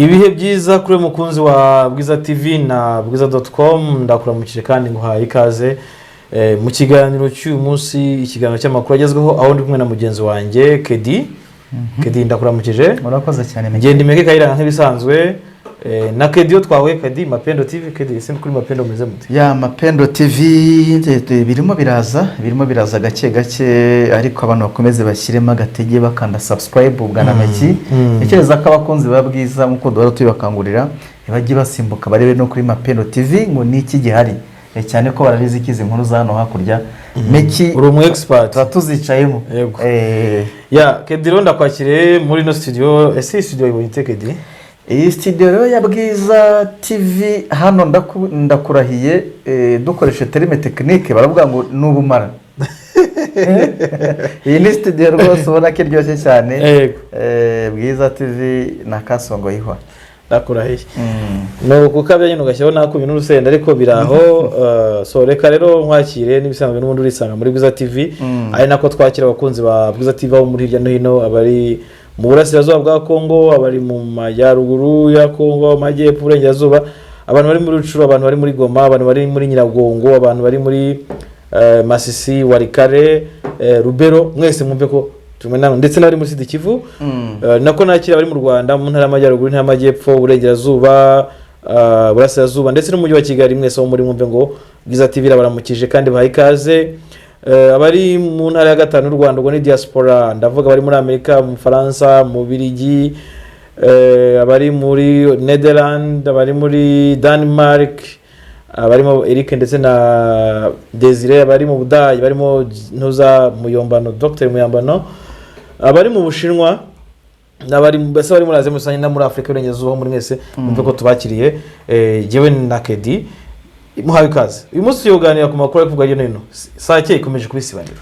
Ibihe byiza kuri uyu mukunzi wa Bwiza TV na bwiza.com. Ndakuramukije kandi nguhaye ikaze mu kiganiro cy'uyu munsi, ikiganiro cy'amakuru agezweho, aho ndi kumwe na mugenzi wanjye Kedi. Kedi, ndakuramukije. Murakoze cyane. Ngenda imeke Kayiranga nk'ibisanzwe na Kedi iyo twahuye. Kedi, Mapendo TV. Kedi, ese kuri Mapendo meze mute? Ya Mapendo TV birimo biraza, birimo biraza gake gake, ariko abantu bakomeze bashyiremo agatege bakanda subscribe. Bwana Meki, ntekereza ko abakunzi ba Bwiza, nk'uko duhora tubibakangurira, bajye basimbuka barebe no kuri Mapendo TV ngo ni iki gihari. Cyane ko barabizi ko izi nkuru za hano hakurya, Meki, uri umu expert. Tuba tuzicayemo. Yego. Ya Kedi rero, ndakwakiriye muri ino studio. Ese iyi studio ibonye ite, Kedi? Iyi studio rero ya Bwiza TV hano, ndakurahiye, dukoreshe terme technique baravuga ngo ni ubumara. Iyi ni studio rwose ubona ko iryoshye cyane. Bwiza TV na Kasongo yihwa. Ndakurahiye, ni ukukabya nyine ugashyiraho n'akunyu n'urusenda, ariko biraho. So reka rero nkwakire n'ibisanzwe, n'ubundi urisanga muri Bwiza TV, ari nako twakira abakunzi ba Bwiza TV aho muri hirya no hino, abari mu burasirazuba bwa Kongo, abari mu majyaruguru ya Kongo, amajyepfo, uburengerazuba, abantu bari muri Rucuru, abantu bari muri Goma, abantu bari muri Nyiragongo, abantu bari muri Masisi, Walikale, Rubero, mwese mwumve ko turi kumwe namwe, ndetse n'abari muri Sud Kivu. Nako nakira abari mu Rwanda, mu ntara y'Amajyaruguru, intara y'Amajyepfo, Uburengerazuba, Burasirazuba ndetse n'umujyi wa Kigali. Mwese aho muri mwumve ngo Bwiza TV irabaramukije kandi bahaye ikaze. Abari mu ntara ya gatanu y'u Rwanda, ubwo ni diaspora, ndavuga abari muri Amerika, mu Faransa, mu Birigi, abari muri Netherland, abari muri Denmark, abarimo Eric ndetse na Desire, abari mu Budage barimo Ntuza Muyombano, Dr Muyambano, abari mu Bushinwa n'abari mbese bari muri Aziya muri rusange no muri Afurika y'Uburengerazuba, muri mwese mwumve ko tubakiriye. Jyewe na Kedi muhawe ikaze. Uyu munsi tugiye kuganira ku makuru ari kuvugwa hirya no hino. Sake ikomeje kuba isibaniro.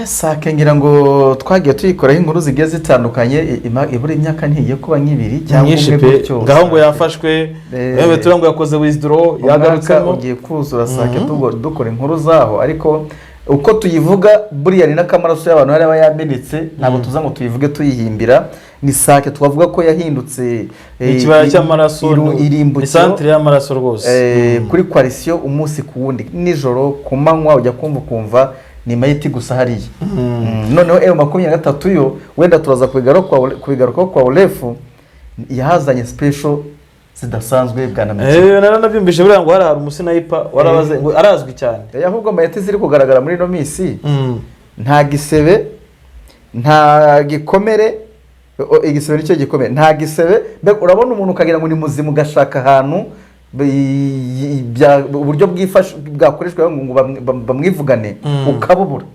Sake ngira ngo twagiye tuyikoraho inkuru zigiye zitandukanye, ibura imyaka ntigiye kuba nk'ibiri cyangwa myinshi umwe pe. gutyo. Ngaho ngo yafashwe, yewe tura ngo yakoze withdraw, umwaka yagarutsemo. Ugiye kuzura Sake dukora inkuru zaho, ariko uko tuyivuga buriya ni n'akamaraso y'abantu hari aba yamenetse, ntabwo tuza ngo tuyivuge tuyihimbira. Ni Sake twavuga ko yahindutse ikibaya cy'amaraso, irimbukiro. Ni santire y'amaraso rwose. Kuri coalition, umunsi ku wundi, nijoro, ku manywa, ujya kumva ukumva ni mayiti gusa hariya. Noneho M23 yo wenda turaza kubigarukaho kwa urefu, yahazanye special zidasanzwe, bwana Meki. Naranabyumvise buriya ngo hari umusniper warabaze ngo arazwi cyane. Ahubwo mayiti ziri kugaragara muri ino minsi, nta gisebe, nta gikomere. Igisebe nicyo gikomere, nta gisebe. Mbega urabona umuntu ukagira ngo ni muzima, ugashaka ahantu uburyo bwifashe bwakoreshwa ngo bamwivugane, ukabubura.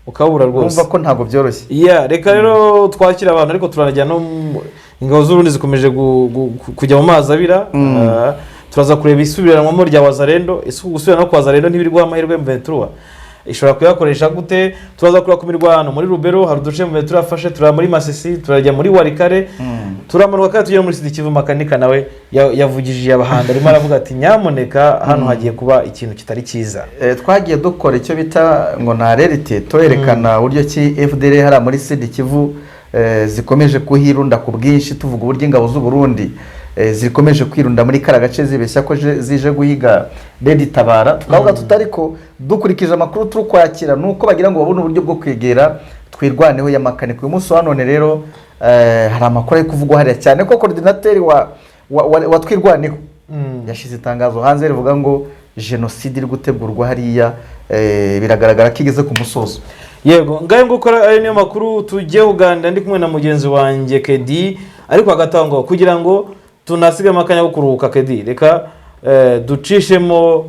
Ukabura rwose. Urumva ko ntabwo byoroshye. Yeah, reka rero twakira abantu, ariko turanajya no ingabo z'Uburundi zikomeje kujya mu mazi abira. Turaza kureba isubiranwamo rya Wazalendo. Ese gusubirana kwa Wazalendo ntibiri guha amahirwe M23? Ishobora kuyakoresha gute? Turaza kureba ku mirwano muri Rubero, hari uduce M23 yafashe. Turaba muri Masisi, turajya muri Walikale, turamanuka kandi tugera muri Sud Kivu. Makanika nawe yavugije abahanda, arimo aravuga ati: "Nyamuneka, hano hagiye kuba ikintu kitari cyiza." Twagiye dukora icyo bita ngo ni alerte, twerekana uburyo ki FDLR hariya muri Sud Kivu zikomeje kuhirunda ku bwinshi, tuvuga uburyo ingabo z'u Burundi zikomeje kwirunda muri kara gace zibeshya ko zije guhiga Red Tabara. Tukavuga tutari ko dukurikije amakuru turi kwakira ni uko bagira ngo babone uburyo bwo kwegera Twirwaneho ya Makanika. Uyu munsi wa none rero hari amakuru ari kuvugwa hariya, cyane ko coordinateur wa Twirwaneho yashyize itangazo hanze rivuga ngo jenoside iri gutegurwa hariya, biragaragara ko igeze ku musozo. Yego, ngayo nguko. Ayo niyo makuru tugiye kuganira ndi kumwe na mugenzi wanjye Kedi. Ariko hagati aho ngaho, kugira ngo tunasigamo akanya ko kuruhuka, Kedi, reka ducishemo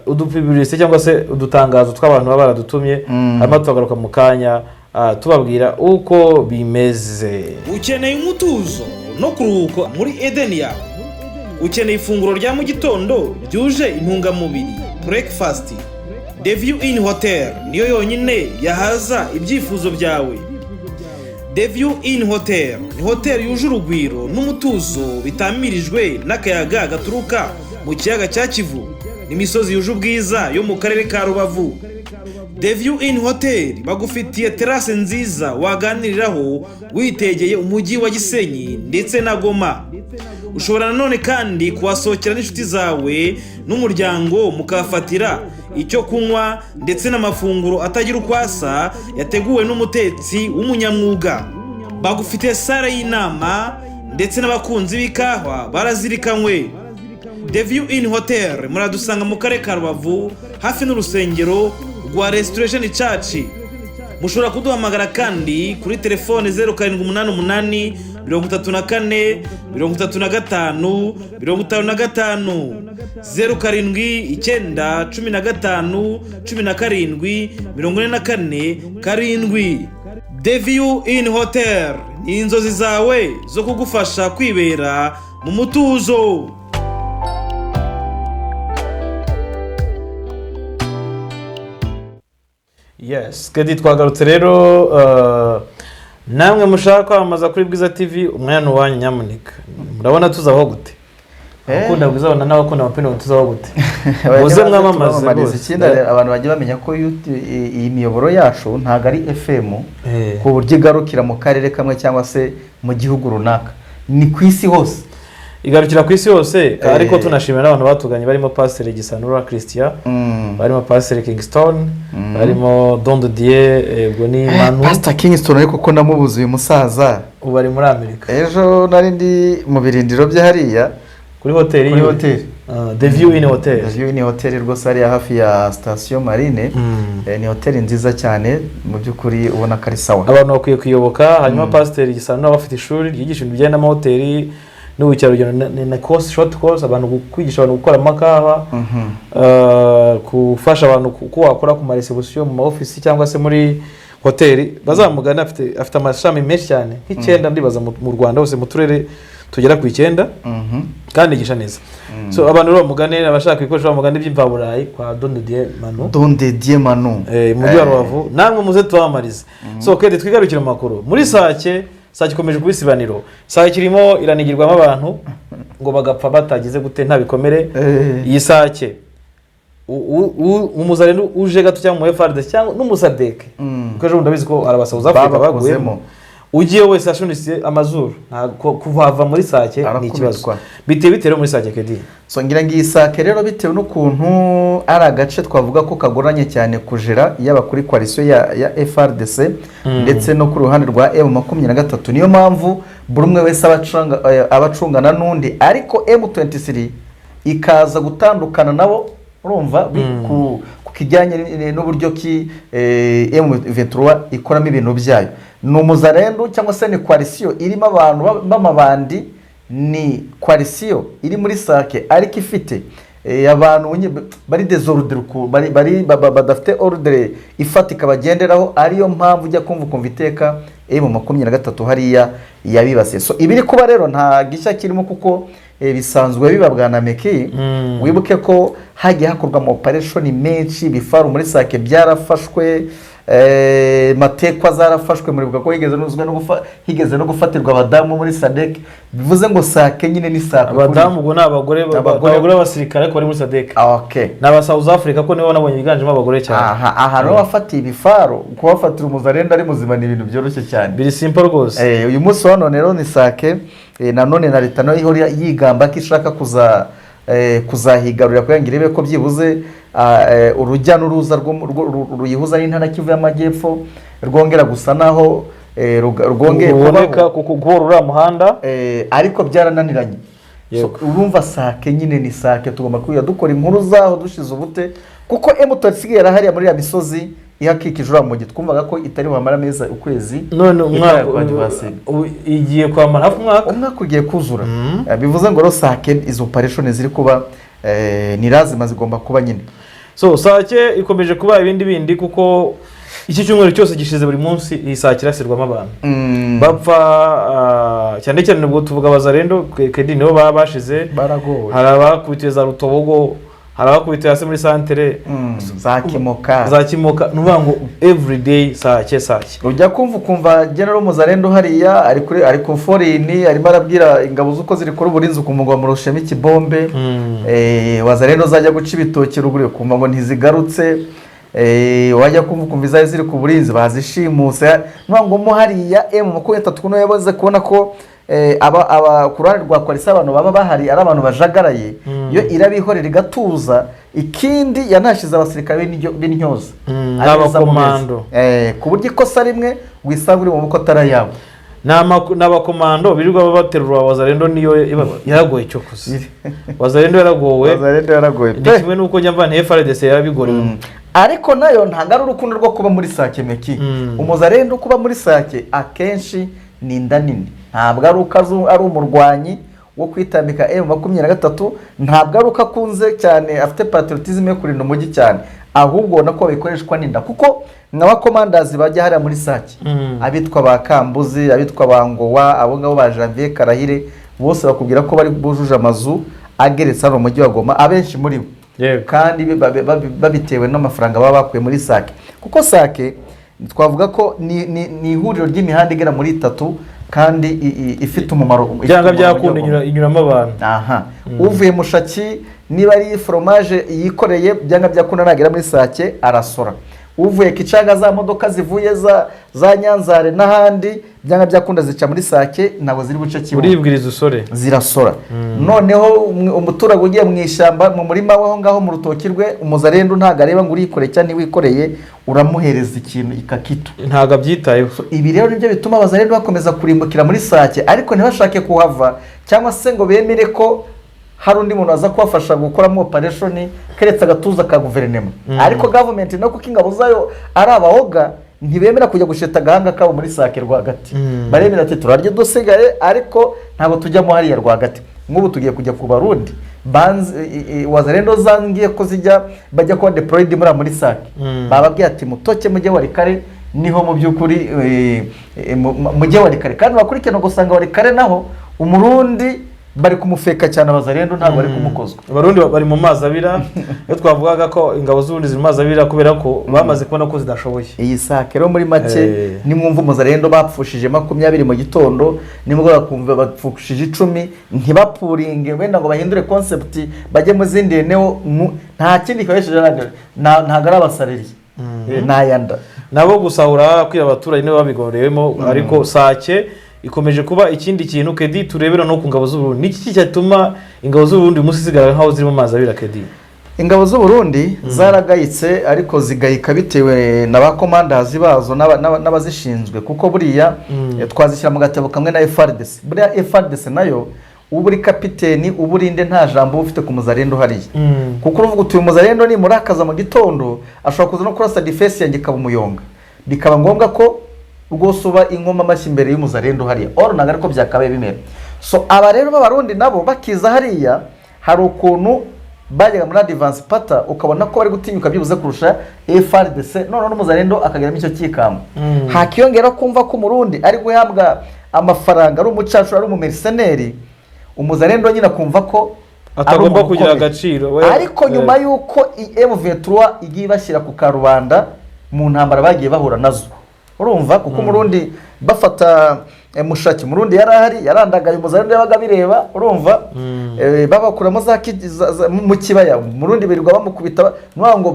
udupublicité cyangwa se udutangazo tw'abantu baba baradutumye, hanyuma tukagaruka mu kanya tubabwira uko bimeze. Ukeneye umutuzo no kuruhuka muri Edeni yawe? Ukeneye ifunguro rya mu gitondo ryuje intungamubiri, breakfast? The View Inn Hotel niyo yonyine yahaza ibyifuzo byawe. The View Inn Hotel ni hoteli yuje urugwiro n'umutuzo, bitamirijwe n'akayaga gaturuka mu kiyaga cya Kivu n'imisozi yuje ubwiza yo mu karere ka Rubavu. The View Inn Hotel bagufitiye terase nziza waganiriraho witegeye umujyi wa Gisenyi ndetse na Goma. Ushobora nanone kandi kuhasohokera n'inshuti zawe n'umuryango, mukahafatira icyo kunywa ndetse n'amafunguro atagira uko asa yateguwe n'umutetsi w'umunyamwuga. Bagufitiye salle y'inama, ndetse n'abakunzi b'ikawa barazirikanywe. The View Inn Hotel muradusanga mu karere ka Rubavu, hafi n'urusengero rwa Restoration Church. Mushobora kuduhamagara kandi kuri telefone 0788 34 35 55, 0791 5 17 44 7. The View Inn Hotel ni inzozi zawe zo kugufasha kwibera mu mutuzo. Yes, Kedi, twagarutse rero. Namwe mushaka kwamamaza kuri Bwiza TV, umwanya ni uwanyu. Nyamuneka, murabona tuzaho gute? Abakunda Bwiza babona n'abakunda amapine, tuzaho gute? Muze mwamamaze Twamamarize. rwose. Ikindi, abantu bajya bamenya ko iyi miyoboro yacu ntabwo ari FM ku buryo igarukira mu karere kamwe cyangwa se mu gihugu runaka, ni ku isi hose. Igarukira ku isi hose, ariko tunashimira n'abantu batuganye, barimo Pasiteri Gisanura Christian, barimo Pasiteri Kingston, barimo Don de Dieu, ubwo ni Manu. Pastor Kingston, ariko ko namubuze uyu musaza? Ubu ari muri Amerika. Ejo nari ndi mu birindiro bye hariya. Kuri hoteli Kuri yiwe. hoteli. Ah, The View Inn Hotel. The View ni hoteli rwose hariya hafi ya sitasiyo Marine. Ni hoteli nziza cyane mu by'ukuri, ubona ko ari sawa. Abantu bakwiye kuyoboka. Hanyuma Pasiteri Gisanura bafite ishuri ryigisha ibintu bijyanye n'amahoteli n'ubukerarugendo, na course, short course, abantu kwigisha abantu gukora amakawa, gufasha abantu uko wakora ku ma reception mu ma office cyangwa se muri hoteli. Bazamugane, afite amashami menshi cyane, nk'icyenda ndibaza, mu Rwanda hose, mu turere tugera ku 9, kandi yigisha neza. So abantu rero bamugane, abashaka ibikoresho bamugane by'imvaburayi kwa Don de Dieu Manu. Don de Dieu Manu. Mu mujyi wa Rubavu. Namwe muze tubamamarize. So Kedi, twigarukire mu makuru muri Sake. Sake ikomeje kuba isibaniro. Sake irimo iranigirwamo abantu ngo bagapfa batagize gute, nta bikomere. Iyi Sake, umuzarendo uje gato cyangwa umu FARDC cyangwa n'umusadeke, kuko ejo bundi ndabizi ko hari aba South Africa Babakozemo. baguyemo, ugiye wese ashunitse amazuru, ntabwo kuhava muri Sake ni Arakubitwa. ikibazo. Bitewe bitewe muri Sake, Kedi? So ngira ngo iyi Sake rero, bitewe n'ukuntu ari agace twavuga ko kagoranye cyane kujera, yaba kuri coalition ya FARDC ndetse no ku ruhande rwa M23, niyo mpamvu buri umwe wese aba acungana n'undi, ariko M23 ikaza gutandukana nabo, urumva, ku kijyanye n'uburyo ki M23 ikoramo ibintu byayo. Ni umuzarendo cyangwa se ni coalition irimo abantu b'amabandi, ni coalition iri muri Sake ariko ifite abantu bari désordre, bari badafite ordre ifatika bagenderaho, ariyo mpamvu ujya kumva ukumva iteka M23 hariya yabibasiye. So ibiri kuba rero nta gishya kirimo, kuko bisanzwe biba, bwana Meki. Wibuke ko hagiye hakorwa ama operation menshi, ibifaru muri Sake byarafashwe, matekwa zarafashwe, muribuka ko higeze no gufatirwa abadamu muri SADC. Bivuze ngo Sake nyine ni Sake. Abadamu ubwo ni abagore Abagore. abagore b'abasirikare ariko bari muri SADC. Ni aba South Africa, ko nibo nabonye biganjemo abagore cyane. Aha rero wafatiye ibifaru, kubafatira umuzarendo ari muzima ni ibintu byoroshye cyane. Biri simple rwose. Uyu munsi wa none rero ni Sake, nanone na leta nayo ihora yigamba ko ishaka kuzahigarurira kugira ngo irebe ko byibuze urujya n'uruza ruyihuza n'intara Kivu y'Amajyepfo rwongera gusa naho rwongeye ruboneka kubaho. Kuko guhora uriya muhanda. Ariko byarananiranye. So, urumva Sake nyine ni Sake, tugomba kwiga dukora inkuru zaho dushize ubute, kuko M23 isigaye yarahariya muri iriya misozi ihakikije uriya mujyi, twumvaga ko itari buhamara amezi, ukwezi None umwaka itari kwadivasi. ubu igiye kwamara hafi umwaka. Umwaka ugiye kuzura. Bivuze ngo rero Sake izo operation ziri kuba ni lazima, zigomba kuba nyine. So Sake ikomeje kuba ibindi bindi, kuko iki cyumweru cyose gishize buri munsi iyi Sake irasirwamo abantu bapfa, cyane cyane ubwo tuvuga abazarendo, Kedi, nibo baba bashize. Baragowe. Hari abakubitiwe za Rutobogo, hari abakubitiwe hasi muri santere. Za Kimoka. Za Kimoka. Ni ukuvuga ngo everyday Sake, Sake. Ujya kumva ukumva General Muzarendo hariya ari ku forini, arimo arabwira ingabo z'uko ziri kuri uburinzi, ukumva ngo bamurushemo ikibombe. Wazarendo zajya guca ibitoki ruguru, ukumva ngo ntizigarutse. Wajya kumva ukumva izari ziri ku burinzi bazishimuse. Nuvuga ngo mo hariya M23 kuno yabaze kubona ko Aba ku ruhande rwa coalition abantu baba bahari ari abantu bajagaraye, yo irabihorera igatuza. Ikindi yanashize abasirikare b'intyoza, n'abakomando. Ku buryo ikosa rimwe wisanga uri mu maboko atari ayabo. N'abakomando birirwa baterura Wazalendo, niyo yaragoye cyo kuzi Wazalendo yaragowe. Wazalendo yaragoye. Ni kimwe n'uko njya mva FARDC yarabigorewe. Ariko nayo ntabwo ari urukundo rwo kuba muri Sake meki. Umuzalendo kuba muri Sake akenshi ni inda nini, ntabwo ari uko ari umurwanyi wo kwitambika M23, ntabwo ari uko akunze cyane afite patriotisme yo kurinda umujyi cyane, ahubwo ubona ko bikoreshwa n'inda, kuko nk'abakomandazi bajya hariya muri Sake, abitwa ba Kambuzi, abitwa ba Ngowa, abo ngabo ba Janvier Karahire, bose bakubwira ko bari bujuje amazu ageretse hano mu mujyi wa Goma, abenshi muri bo, kandi babitewe n'amafaranga baba bakuye muri Sake, kuko Sake twavuga ko ni ihuriro ry'imihanda igera muri 3 kandi ifite umumaro. Byanga byakunda inyuramo abantu. Aha uvuye Mushaki niba ari fromage yikoreye, byanga byakunda nagera muri Sake arasora. Uvuye Kicanga, za modoka zivuye za Nyanzare n'ahandi, byanga byakunda zica muri Sake, ntabwo ziri buce Kibungo, uribwiriza usore zirasora. Noneho umuturage ugiye mu ishyamba mu murima we aho ngaho mu rutoki rwe, umuzarendo ntabwo areba ngo urikoreye cyangwa ntiwikoreye, uramuhereza ikintu ikakitu, ntabwo abyitayeho. Ibi rero nibyo bituma abazarendo bakomeza kurimbukira muri Sake, ariko ntibashake kuhava cyangwa se ngo bemere ko hari undi muntu waza kubafasha gukoramo operation, keretse agatuza ka guverinoma. Ariko government no kuko ingabo zayo ari abahoga, ntibemera kujya gusheta agahanga kabo muri Sake rwagati. Baremera ati turarya dusigaye, ariko ntabwo tujyamo hariya rwagati. Nk'ubu tugiye kujya ku Barundi Wazalendo zangiye ko zijya bajya kuba deployed muri Sake, bababwiye ati mutoke mujye Walikare, niho mu by'ukuri mujye Walikare. Kandi bakurikirana ugasanga Walikare naho Umurundi bari kumufeka cyane, Abazalendo ntabwo bari kumukozwa. Abarundi bari mu mazi abira. Iyo twavugaga ko ingabo z'Uburundi ziri mu mazi abira kubera ko bamaze kubona ko zidashoboye. Iyi Sake rero muri make nimwumva Umuzalendo bapfushije 20 mu gitondo, nimugoroba bakumva bapfushije 10, ntibapuringe wenda ngo bahindure concept bajye mu zindi eneo, nta kindi kibesheje, ntabwo ari abasareri n'ayanda nabo gusahura kwira abaturage nibo babigorewemo. Ariko Sake ikomeje kuba ikindi kintu kedi turebera no ku ngabo z'Uburundi. Niki cyatuma ingabo z'Uburundi umunsi zigaragara nkaho ziri mu mazi abira kedi? Ingabo z'Uburundi zaragayitse, ariko zigayika bitewe na ba komandazi bazo n'abazishinzwe, kuko buriya twazishyira mu gatebo kamwe na FARDC. Buriya FARDC nayo uba uri kapiteni uba urinde nta jambo uba ufite ku muzarendo hariya, kuko uruvuga utuye umuzarendo nimurakaza mu gitondo ashobora kuza no kurasa defense yanjye ikaba umuyonga, bikaba ngombwa ko rwose uba inkoma amashyi imbere y'umuzarendo hariya. Oro ntabwo ariko byakabaye bimera. So aba rero b'Abarundi nabo bakiza hariya hari ukuntu bajyaga muri advance pata, ukabona ko bari gutinyuka byibuze kurusha FARDC, noneho n'umuzarendo akageramo icyo cyikamba. Hakiyongera kumva ko Umurundi ari guhabwa amafaranga, ari umucancuro, ari umumerceneri, umuzarendo nyine akumva ko atagomba kugira agaciro. Ariko nyuma y'uko M23 igiye bashyira ku karubanda mu ntambara bagiye bahura nazo, urumva kuko Umurundi bafata Mushaki, Umurundi yarahari yarandagaye, umuzarendo yabaga bireba, urumva babakuramo za mu kibaya, Umurundi birirwa bamukubita, ngo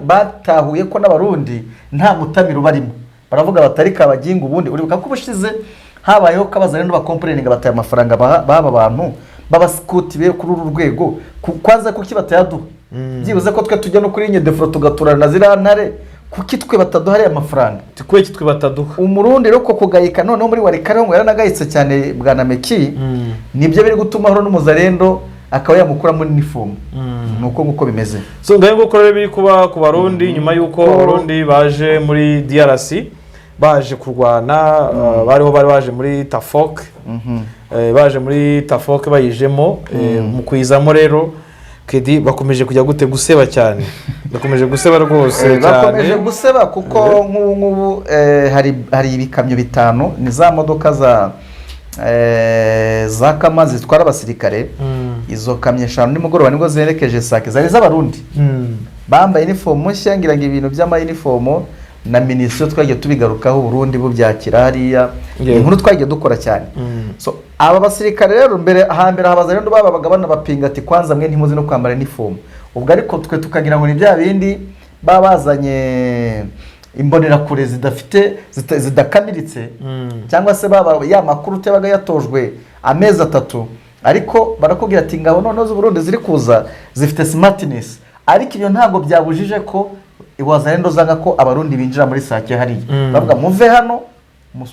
batahuye ko n'Abarundi nta mutamiro barimo, baravuga batari kabaginga. Ubundi uribuka ko ubushize habayeho ko abazarendo bakomporeninga bataye amafaranga baba bantu babasikuti be kuri uru rwego, kwanza kuki batayaduha, byibuze ko twe tujya no kuri Nyedefro tugaturana na ziriya ntare, kuki twe bataduha ariya mafaranga, kuki twe bataduha. Umurundi rero ko kugayika noneho muri Walikare ngo yaranagayitse cyane bwana Meki, nibyo biri gutuma horo n'umuzarendo akaba yamukuramo uniform. Nuko nguko bimeze. So ngayo nguko rero biri kuba ku Barundi nyuma y'uko Abarundi baje muri DRC baje kurwana, bariho bari baje muri Tafok, baje muri Tafok bayijemo, mu kuyizamo rero kedi bakomeje kujya gute guseba cyane, bakomeje guseba rwose cyane, bakomeje guseba kuko nk'ubu ngubu hari ibikamyo 5 ni za modoka za kama zitwara abasirikare. Izo kamyo 5 nimugoroba nibwo zerekeje Sake, zari z'Abarundi bambaye uniform nshya, ngira ngo ibintu by'ama uniform na minisitiri twagiye tubigarukaho Burundi bubyakira hariya, inkuru twagiye dukora cyane. So aba basirikare rero mbere hambere abazarendo babaga banabapinga ati kwanza mwe ntimuzi no kwambara uniform, ubwo ariko twe tukagira ngo ni bya bindi babazanye Imbonerakure zidafite zidakamiritse, cyangwa se baba ya makuru yabaga yatojwe amezi 3, ariko barakubwira ati ingabo noneho z'u Burundi ziri kuza zifite smartness. Ariko ibyo ntabwo byabujije ko Wazalendo zanga ko Abarundi binjira muri Sake hariya. Bavuga muve hano,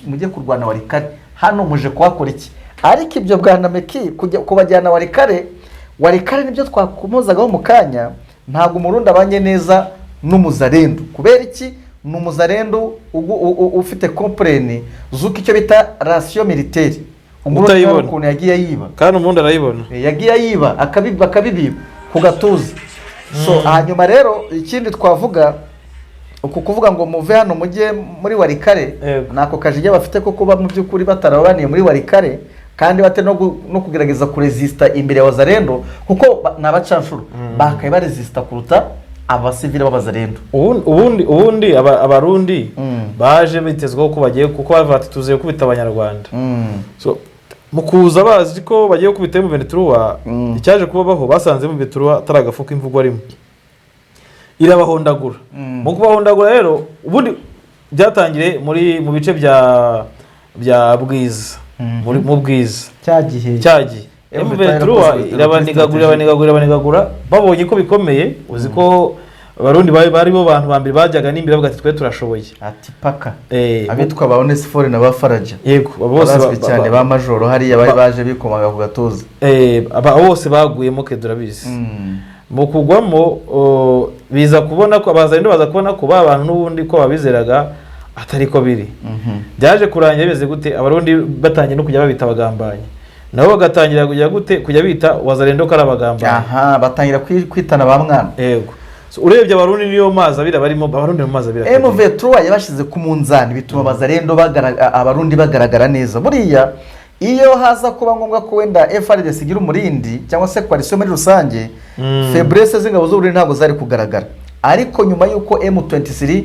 mujye kurwana Walikale, hano muje kuhakora iki? Ariko ibyo bwana Meki, kujya kubajyana Walikale, Walikale nibyo twakomozagaho mu kanya. Ntabwo Umurundi abanye neza n'Umuzarendo. Kubera iki? Ni Umuzarendo ufite complain z'uko icyo bita ration militaire Umurundi Utayibona. hari ukuntu yagiye yiba. Kandi umurundi arayibona. Yagiye yiba, bakabibiba ku gatuza. So hanyuma rero ikindi twavuga, uku kuvuga ngo muve hano mujye muri Walikale, nako kajijya bafite ko kuba mu by'ukuri batarabaniye muri Walikale, kandi bate no kugerageza kuresista imbere ya Wazalendo, kuko ni abacanshuro, bakaye baresista kuruta abasivile b'Abazalendo. Ubundi Abarundi baje bitezweho ko bagiye, kuko bavuga ati tuziye gukubita Abanyarwanda. So, mu kuza bazi ko bagiye gukubita M23, icyaje kubabaho, basanze M23 atari agafu k'imvugo arimo irabahondagura. Mu kubahondagura rero, ubundi byatangiriye mu bice bya Bwiza, mu Bwiza. Cya gihe Cyagiye M23 M23 yarakoze irabanigagura, irabanigagura, irabanigagura. Babonye ko bikomeye, uzi ko Abarundi bari bo bantu ba mbere bajyaga n'imbere bavuga ati twe turashoboye. Ati paka abitwa ba Onesphore na ba Faraja, Yego, abo bose barazwi cyane, ba majoro hariya bari baje bikomaga ku gatuza. Aba bose baguyemo ke, turabizi. Mu kugwamo, biza kubona ko Abazalendo baza kubona ko ba bantu n'ubundi ko babizeraga atari ko biri. Byaje kurangira bimeze gute? Abarundi batangiye no kujya babita abagambanyi, nabo bagatangira kujya gute, kujya bita Wazalendo ko ari abagambanyi. Aha batangira kwitana ba mwana. Yego. So, urebye Abarundi niyo mazi abira barimo, Abarundi mu mazi abira. M23 yabashyize ku munzani, bituma Abazalendo Abarundi bagaragara neza. Buriya iyo haza kuba ngombwa ko wenda FARDC igira umurindi cyangwa se coalition muri rusange, faiblesse z'ingabo z'u Burundi ntabwo zari kugaragara. Ariko nyuma y'uko M23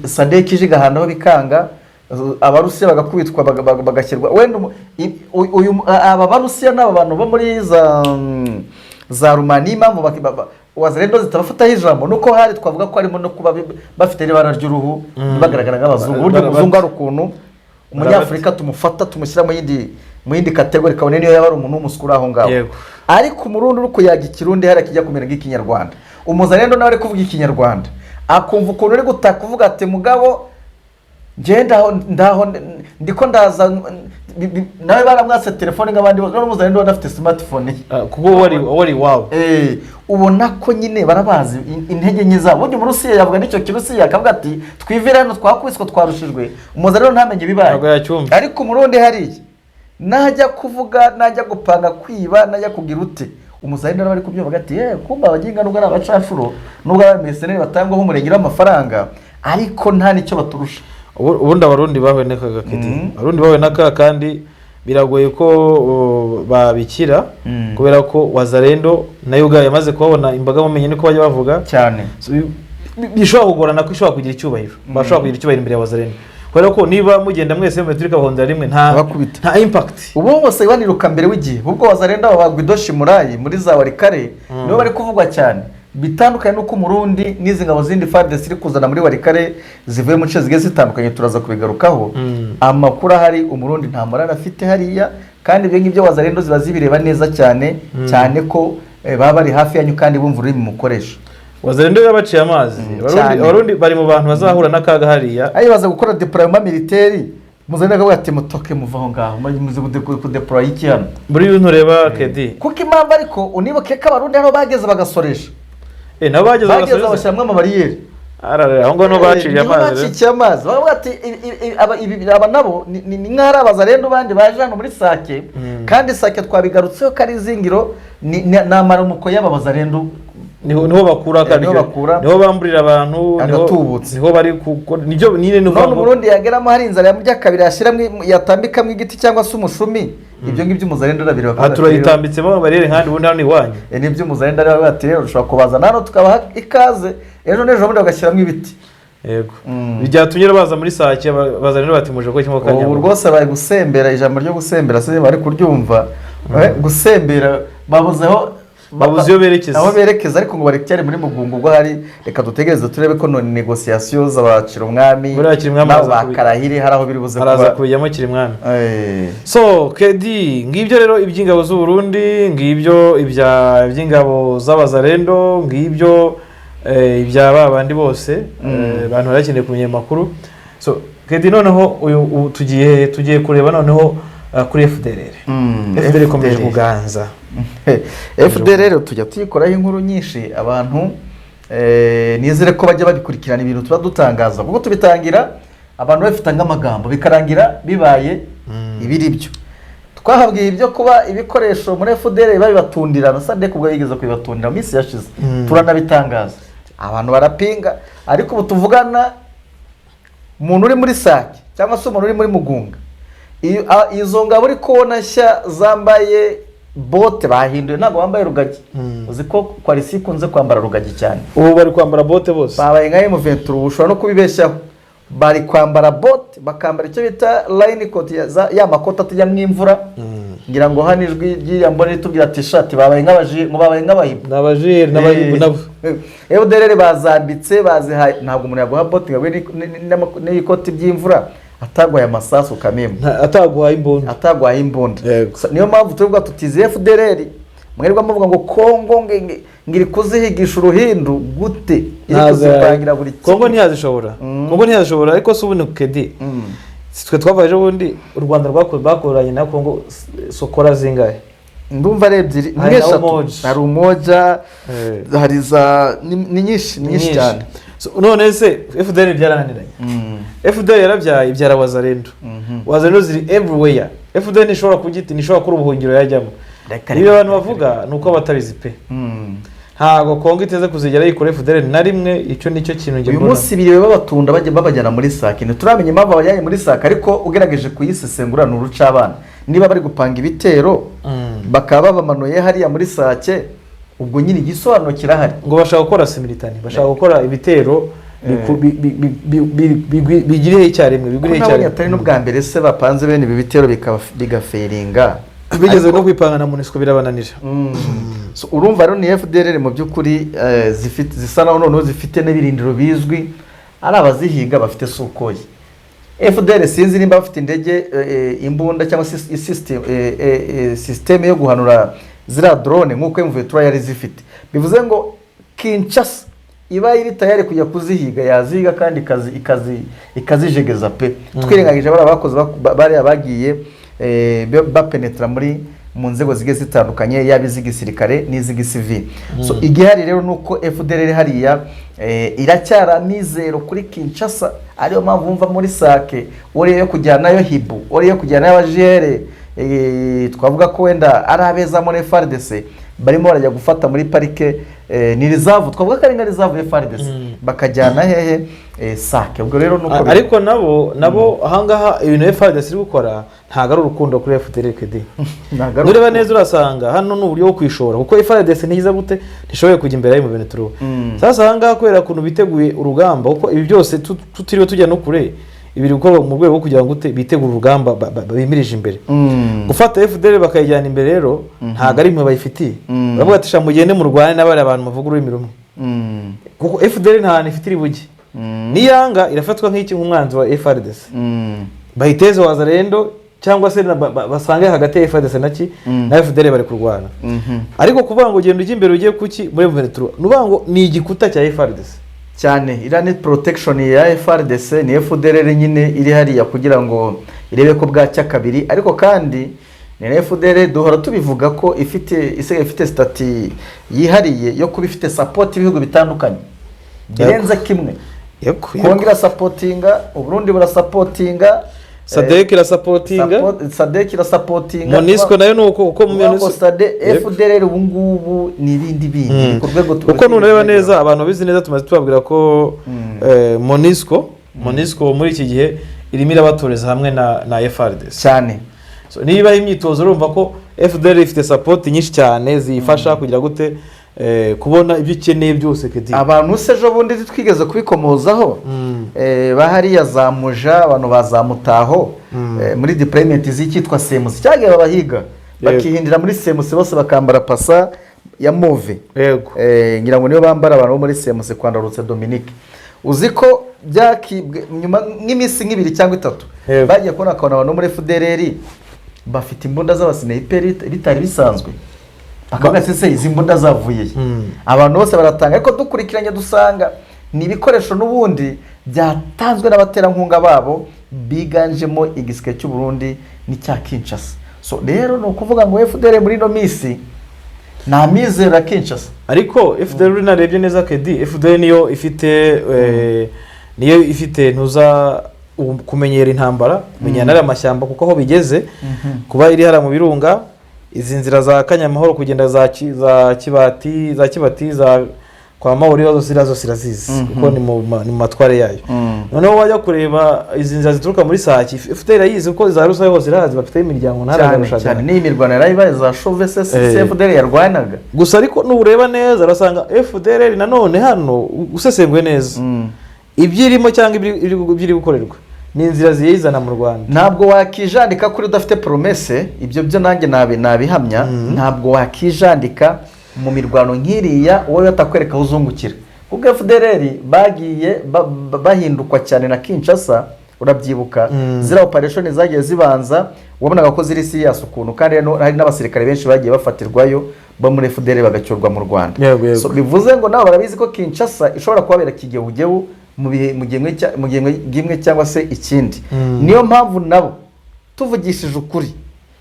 SADC ije igahandaho bikanga, Abarusiya bagakubitwa, bagashyirwa wenda uyu aba Barusiya n'aba bantu bo muri za Rumani, impamvu Wazalendo zitabafataho ijambo nuko hari twavuga ko harimo no kuba bafite n'ibara ry'uruhu, bagaragara nk'abazungu. Burya umuzungu hari ukuntu Umunyafurika tumufata, tumushyira mu yindi catégorie, kabone niyo yaba ari umuntu w'umuswa uri aho ngaho. Ariko Umurundi uri kuyaga Ikirundi hariya kijya kumera nk'Ikinyarwanda, Umuzalendo nawe ari kuvuga Ikinyarwanda, akumva ukuntu uri gutaka uvuga ati mugabo njye ndaho ndaho ndiko ndaza, nawe baramwatse telefone nk'abandi bose, none Umuzalendo we adafite smartphone ye. Ah, kuko wari iwabo. Ubona ko nyine barabazi intege nke zabo. Burya Umurusiya yavuga n'icyo Kirusiya akavuga ati twivire hano, twakubiswe, twarushijwe. Umuzalendo ntamenye ibibaye. Ntabwo yacyumva. Ariko Umurundi hariya najya kuvuga, najya gupanga kwiba, najya kugira ute, Umuzalendo nawe ari kubyumva ati ye kumba abaginga nubwo ari abacashuro, nubwo ari abamercenaires batangwaho umurenge w'amafaranga, ariko nta n'icyo baturusha. Ubundi Abarundi bahuye n'akaga kedi, Abarundi bahuye n'akaga, kandi biragoye ko babikira, kubera ko Wazalendo nayo ubwayo yamaze kubabona imbaga mumenye, niko bajya bavuga. Cyane. So, bishobora kugorana ko ishobora kugira icyubahiro, bashobora kugira icyubahiro imbere ya Wazalendo, kubera ko niba mugenda mwese muturika bahondera rimwe, nta Bakubita. nta impact. Ubu bose baniruka mbere w'igihe, ubwo Wazalendo aba bagwidoshi murayi muri za Walikale nibo bari kuvugwa cyane, bitandukanye n'uko Umurundi n'izi ngabo zindi FARDC iri kuzana muri Walikale zivuye mu nce zigiye zitandukanye, turaza kubigarukaho. Amakuru ahari, Umurundi nta morale afite hariya, kandi ibyo ngibyo Wazalendo ziba zibireba neza cyane cyane ko baba bari hafi yanyu kandi bumva ururimi mukoresha. Wazalendo yabaciye amazi. Abarundi, Cyane. Abarundi bari mu bantu bazahura n'akaga hariya. Ayo baza gukora déploiement militaire, Muzalendo akavuga ati mutoke muva aho ngaho, muze kudeploya iki hano? Muri bintu ureba kedi. Kuko impamvu ariko unibuke ko Abarundi hano bageze bagasoresha. Nabo bageze Bageze bagasubiza. bashyiramo amabariyeri. Arare, aho ngaho niho baciriye Niho amazi rero. bacikiye amazi, baravuga ati aba nabo ni nk'aho ari Abazalendo bandi baje hano muri Sake. Kandi Sake twabigarutseho ko ari izingiro, ni amaramuko y'aba Bazalendo. Niho bakura Niho akaryo. bakura. Niho bamburira abantu, Agatubutse. niho bari gukora nibyo nyine ni None ukuvuga ngo Umurundi yageramo hari inzara yamurya kabiri, yashyiramo yatambikamo igiti cyangwa se umushumi, ibyo ngibyo Umuzalendo arabireba Aha akavuga ati, turayitambitsemo bariyeri nkandi ubundi hano iwanyu. Nibyo Umuzalendo areba ati rero ushobora kubazana hano tukabaha ikaze, ejo n'ejo bundi bagashyiramo ibiti. Yego, byatumye rero baza muri Sake, baza rero bati muje ko kimwe Ubu kanyama. rwose bari gusembera, ijambo ryo gusembera se bari kuryumva? Gusembera babuzeho. Babuze iyo berekeza. Aho berekeza, ariko ngo barecyari muri Mugunga. Ubwo hari, reka dutegereze turebe ko none négociation z'abacira umwami Buriya Kirimwami n'abo araza ba Karahiri hari aho biri buze araza kuba. kubijyamo Kirimwami. So kedi, ngibyo rero iby'ingabo z'u Burundi, ngibyo iby'ingabo z'Abazarendo, ngibyo ibya ba bandi bose. Abantu bari bakeneye kumenya ayo makuru. So kedi, noneho uyu ubu tugiye kureba noneho kuri FDLR. FDLR ikomeje FDLR. kuganza. FDLR rero tujya tuyikoraho inkuru nyinshi. Abantu nizere ko bajya babikurikirana ibintu tuba dutangaza, kuko tubitangira abantu bafite nk'amagambo, bikarangira bibaye ibiri byo. Twahabwiye ibyo kuba ibikoresho muri FDLR babibatundira na SADC, ubwo yigeze kubibatundira mu minsi yashize, turanabitangaza, abantu barapinga. Ariko ubu tuvugana, umuntu uri muri Sake cyangwa se umuntu uri muri Mugunga, izo ngabo uri kubona nshya zambaye bote, bahinduye, ntabwo bambaye rugagi. Uzi ko coalition ikunze kwambara rugagi cyane. Ubu bari kwambara bote bose. Babaye nka M23, ubu ushobora no kubibeshyaho. Bari kwambara bote, bakambara icyo bita raincoat, ya makoti atajyamo imvura. Ngira ngo hano ijwi ry'iriya mboni ritubwira ati shati babaye nk'abaji, ngo babaye nk'abahibu. Ni abajeri n'abahibu nabo. FDLR bazambitse, bazihaye. Ntabwo umuntu yaguha bote ngo aguhe n'ikoti by'imvura atagwaye amasasu kamembe. Ataguhaye imbunda. Atagwaye imbunda. Yego. Niyo mpamvu tuvuga tuti izi FDLR mwirwa muvuga ngo Kongo ngo iri kuzihigisha uruhindu gute, iri kuzipangira buri Kongo kimwe. ntiyazishobora. Kongo ntiyazishobora. Ariko se ubundi kedi, si twe twavuye ejo bundi u Rwanda bakoranye na Kongo Sokora zingahe? Ndumva ari ebyiri. Hari na Nk'eshatu. Umoja. Hari Umoja, hari za ni nyinshi, ni nyinshi cyane. So, none se FDLR byarananiranye? FDLR yarabyaye, ibyara Wazalendo. Wazalendo ziri everywhere. FDLR ntishobora kugita, ntishobora kuri ubuhungiro yajyamo. Reka, Ibyo reka, abantu bavuga ni uko batabizi pe. Ntabwo Kongo iteze kuzigera yikora FDLR na rimwe. Icyo nicyo kintu njye Uyu mbona. munsi biriwe babatunda, bajya babajyana muri Sake. Ntituramenya impamvu babajyanye muri Sake, ariko ugerageje kuyisesengura ni urucabana. Niba bari gupanga ibitero, bakaba babamanuye hariya muri Sake, ubwo nyine igisobanuro kirahari. Ngo bashaka gukora simultané, bashaka gukora ibitero bigiriyeho icyarimwe, Ko bigwiriyeho nabonye icyarimwe. atari n'ubwa mbere se bapanze bene ibi bitero bigafailinga. Bigeze no kwipanga na MONUSCO birabananira. So, urumva rero ni FDLR mu by'ukuri zifite, zisa naho noneho zifite n'ibirindiro bizwi, ari abazihiga bafite Sukhoi. FDLR sinzi nimba bafite indege, imbunda cyangwa se system yo guhanura ziriya drone nk'uko M23 yari zifite. Bivuze ngo Kinshasa iba iri tayari kujya kuzihiga, yazihiga kandi ikazijegeza pe. Twirengagije bariya bakoze bariya bagiye bapenetra mu nzego zigiye zitandukanye, yaba iz'igisirikare n'iz'igisivili. So igihari rero ni uko FDLR hariya iracyari amizero kuri Kinshasa, ariyo mpamvu wumva muri Sake uriya yo kujyanayo hibu, uriya yo kujyanayo abajere, twavuga ko wenda ari abeza muri FARDC, barimo barajya gufata muri parike, ni reserve, twavuga ko ari nka reserve ya FARDC, bakajyana hehe? Sake. Ubwo rero nuko Ariko nabo ahangaha ibintu FARDC iri gukora ntabwo ari urukundo kuri FDLR KD. Ntabwo ari Nureba urukundo. neza urasanga hano ni uburyo bwo kwishora, kuko FARDC ntiza gute, ntishoboye kujya imbere y'u M23. Sasa ahangaha kubera ukuntu biteguye urugamba, kuko ibi byose tutiriwe tujya no kure, ibi biri gukorwa mu rwego rwo kugira ngo gute bitegure urugamba bimirije imbere. Gufata FDLR bakayijyana imbere rero ntabwo ari imwe bayifitiye. Baravuga ati: "Sha mugende murwane n'abari abantu bavuga ururimi rumwe," kuko FDLR nta hantu ifite iri bujye. Niyanga irafatwa nk'iki, nk'umwanzi wa FARDC. Bayiteze Wazalendo cyangwa se basange hagati ya FARDC na ki na FDLR bari kurwana. Ariko kuvuga ngo ugenda ujya imbere ugiye kuki muri M23, ni ukuvuga ngo ni igikuta cya FARDC. Cyane, iriya ni protection ya FARDC, ni FDLR nyine iri hariya kugira ngo irebe ko bwacya kabiri. Ariko kandi ni na FDLR duhora tubivuga ko ifite, isigaye ifite statut yihariye yo kuba ifite support y'ibihugu bitandukanye birenze kimwe. Kongo irasupportinga, Uburundi burasupportinga, SADC irasupportinga. SADC irasupportinga. MONUSCO nayo ni uko, kuko mu Kuvuga ngo MONUSCO FDLR ubu ngubu ni ibindi bindi. Ni ku rwego Kuko nunareba neza, abantu babizi neza, tumaze tubabwira ko MONUSCO muri iki gihe irimo irabatoreza hamwe na FARDC. Cyane. So, niba imyitozo, urumva ko FDLR ifite support nyinshi cyane ziyifasha kugira gute, kubona ibyo ikeneye byose kedi. Abantu se ejo bundi twigeze kubikomozaho, bahariya za Muja, abantu ba za Mutaho, muri deployment z'icyitwa CMC cyagiye babahiga, bakihindira muri CMC bose bakambara pasa. ya mauve. Yego. Ngira ngo niyo bambara abantu bo muri CMC kwa Ndarutse Dominique. Uzi ko byakibwe nyuma nk'iminsi nk'ibiri cyangwa itatu, Yego. bagiye kubona akabona abantu bo muri FDLR bafite imbunda z'abasinayiperi bitari bisanzwe, bakavuga ati: "Se izi mbunda zavuye he?" Abantu bose baratanga, ariko dukurikiranye dusanga ni ibikoresho n'ubundi byatanzwe n'abaterankunga babo biganjemo igisirikare cy'u Burundi n'icya Kinshasa. So rero ni ukuvuga ngo FDLR muri ino minsi nta mizero ya Kinshasa. Ariko FDL narebye neza kedi, FDL niyo ifite ntuza kumenyera intambara, kumenyera n'ariya mashyamba, kuko aho bigeze kuba iri hariya mu birunga, izi nzira za Kanyamahoro kugenda za Kibati za kwa Mahoro zose ziriya zose irazizi, kuko ni mu matware yayo. Noneho wajya kureba izi nzira zituruka muri Sake, FDL irayizi, kuko za Rusayo hose irahazi, bafiteyo imiryango. Cyane. Ntaragarushaga. Cyane, n'iyi mirwano yarayibaye za Shove se CFDR yarwanaga. Gusa ariko nureba neza urasanga FDLR nanone hano usesenguye neza ibyo irimo cyangwa ibyo iri gukorerwa ni inzira ziyizana mu Rwanda. Ntabwo wakijandika kuri udafite promesse, ibyo byo nanjye nabihamya. Ntabwo wakijandika mu mirwano nk'iriya wowe batakwereka aho uzungukira, kuko FDLR bagiye bahindukwa cyane na Kinshasa, urabyibuka. Ziriya operation zagiye zibanza wabonaga ko ziri serious ukuntu, kandi hari n'abasirikare benshi bagiye bafatirwayo bo muri FDLR bagacyurwa mu Rwanda. Yego, yego. So, bivuze ngo nabo barabizi ko Kinshasa ishobora kubabera kigewugewu mu bihe mu gihe kimwe cyangwa se ikindi. Niyo mpamvu nabo, tuvugishije ukuri,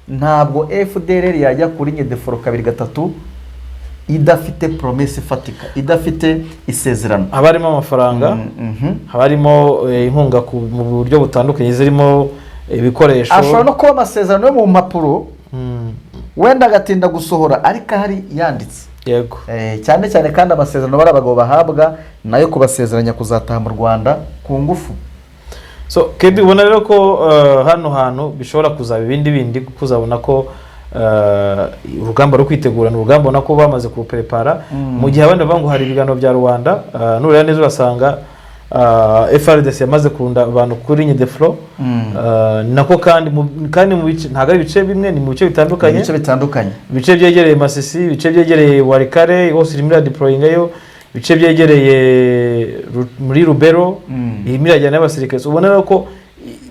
ntabwo FDLR yajya kuri ligne de front kabiri gatatu idafite promesse ifatika, idafite isezerano. Haba harimo amafaranga, haba harimo inkunga mu buryo butandukanye zirimo ibikoresho. Ashobora no kuba amasezerano yo mu mpapuro, wenda agatinda gusohora, ariko ahari yanditse. Cyane cyane kandi amasezerano bari abagabo bahabwa nayo kubasezeranya kuzataha mu Rwanda ku ngufu. So Kedi, ubona rero ko hano hantu bishobora kuzaba ibindi bindi, kuko uzabona ko urugamba rwo kwitegura ni urugamba ubona ko bamaze kuruprepara, mu gihe abandi bavuga ngo hari ibiganiro bya rubanda. Nureba neza urasanga FARDC yamaze kurunda abantu kuri ligne de front. Nako kandi mu bice, ntabwo ari ibice bimwe, ni mu bice bitandukanye. Ibice bitandukanye. Ibice byegereye Masisi, ibice byegereye Walikale hose irimo iradeployingayo, ibice byegereye muri Rubero irimo irajyana y'abasirikare. So, ubona rero ko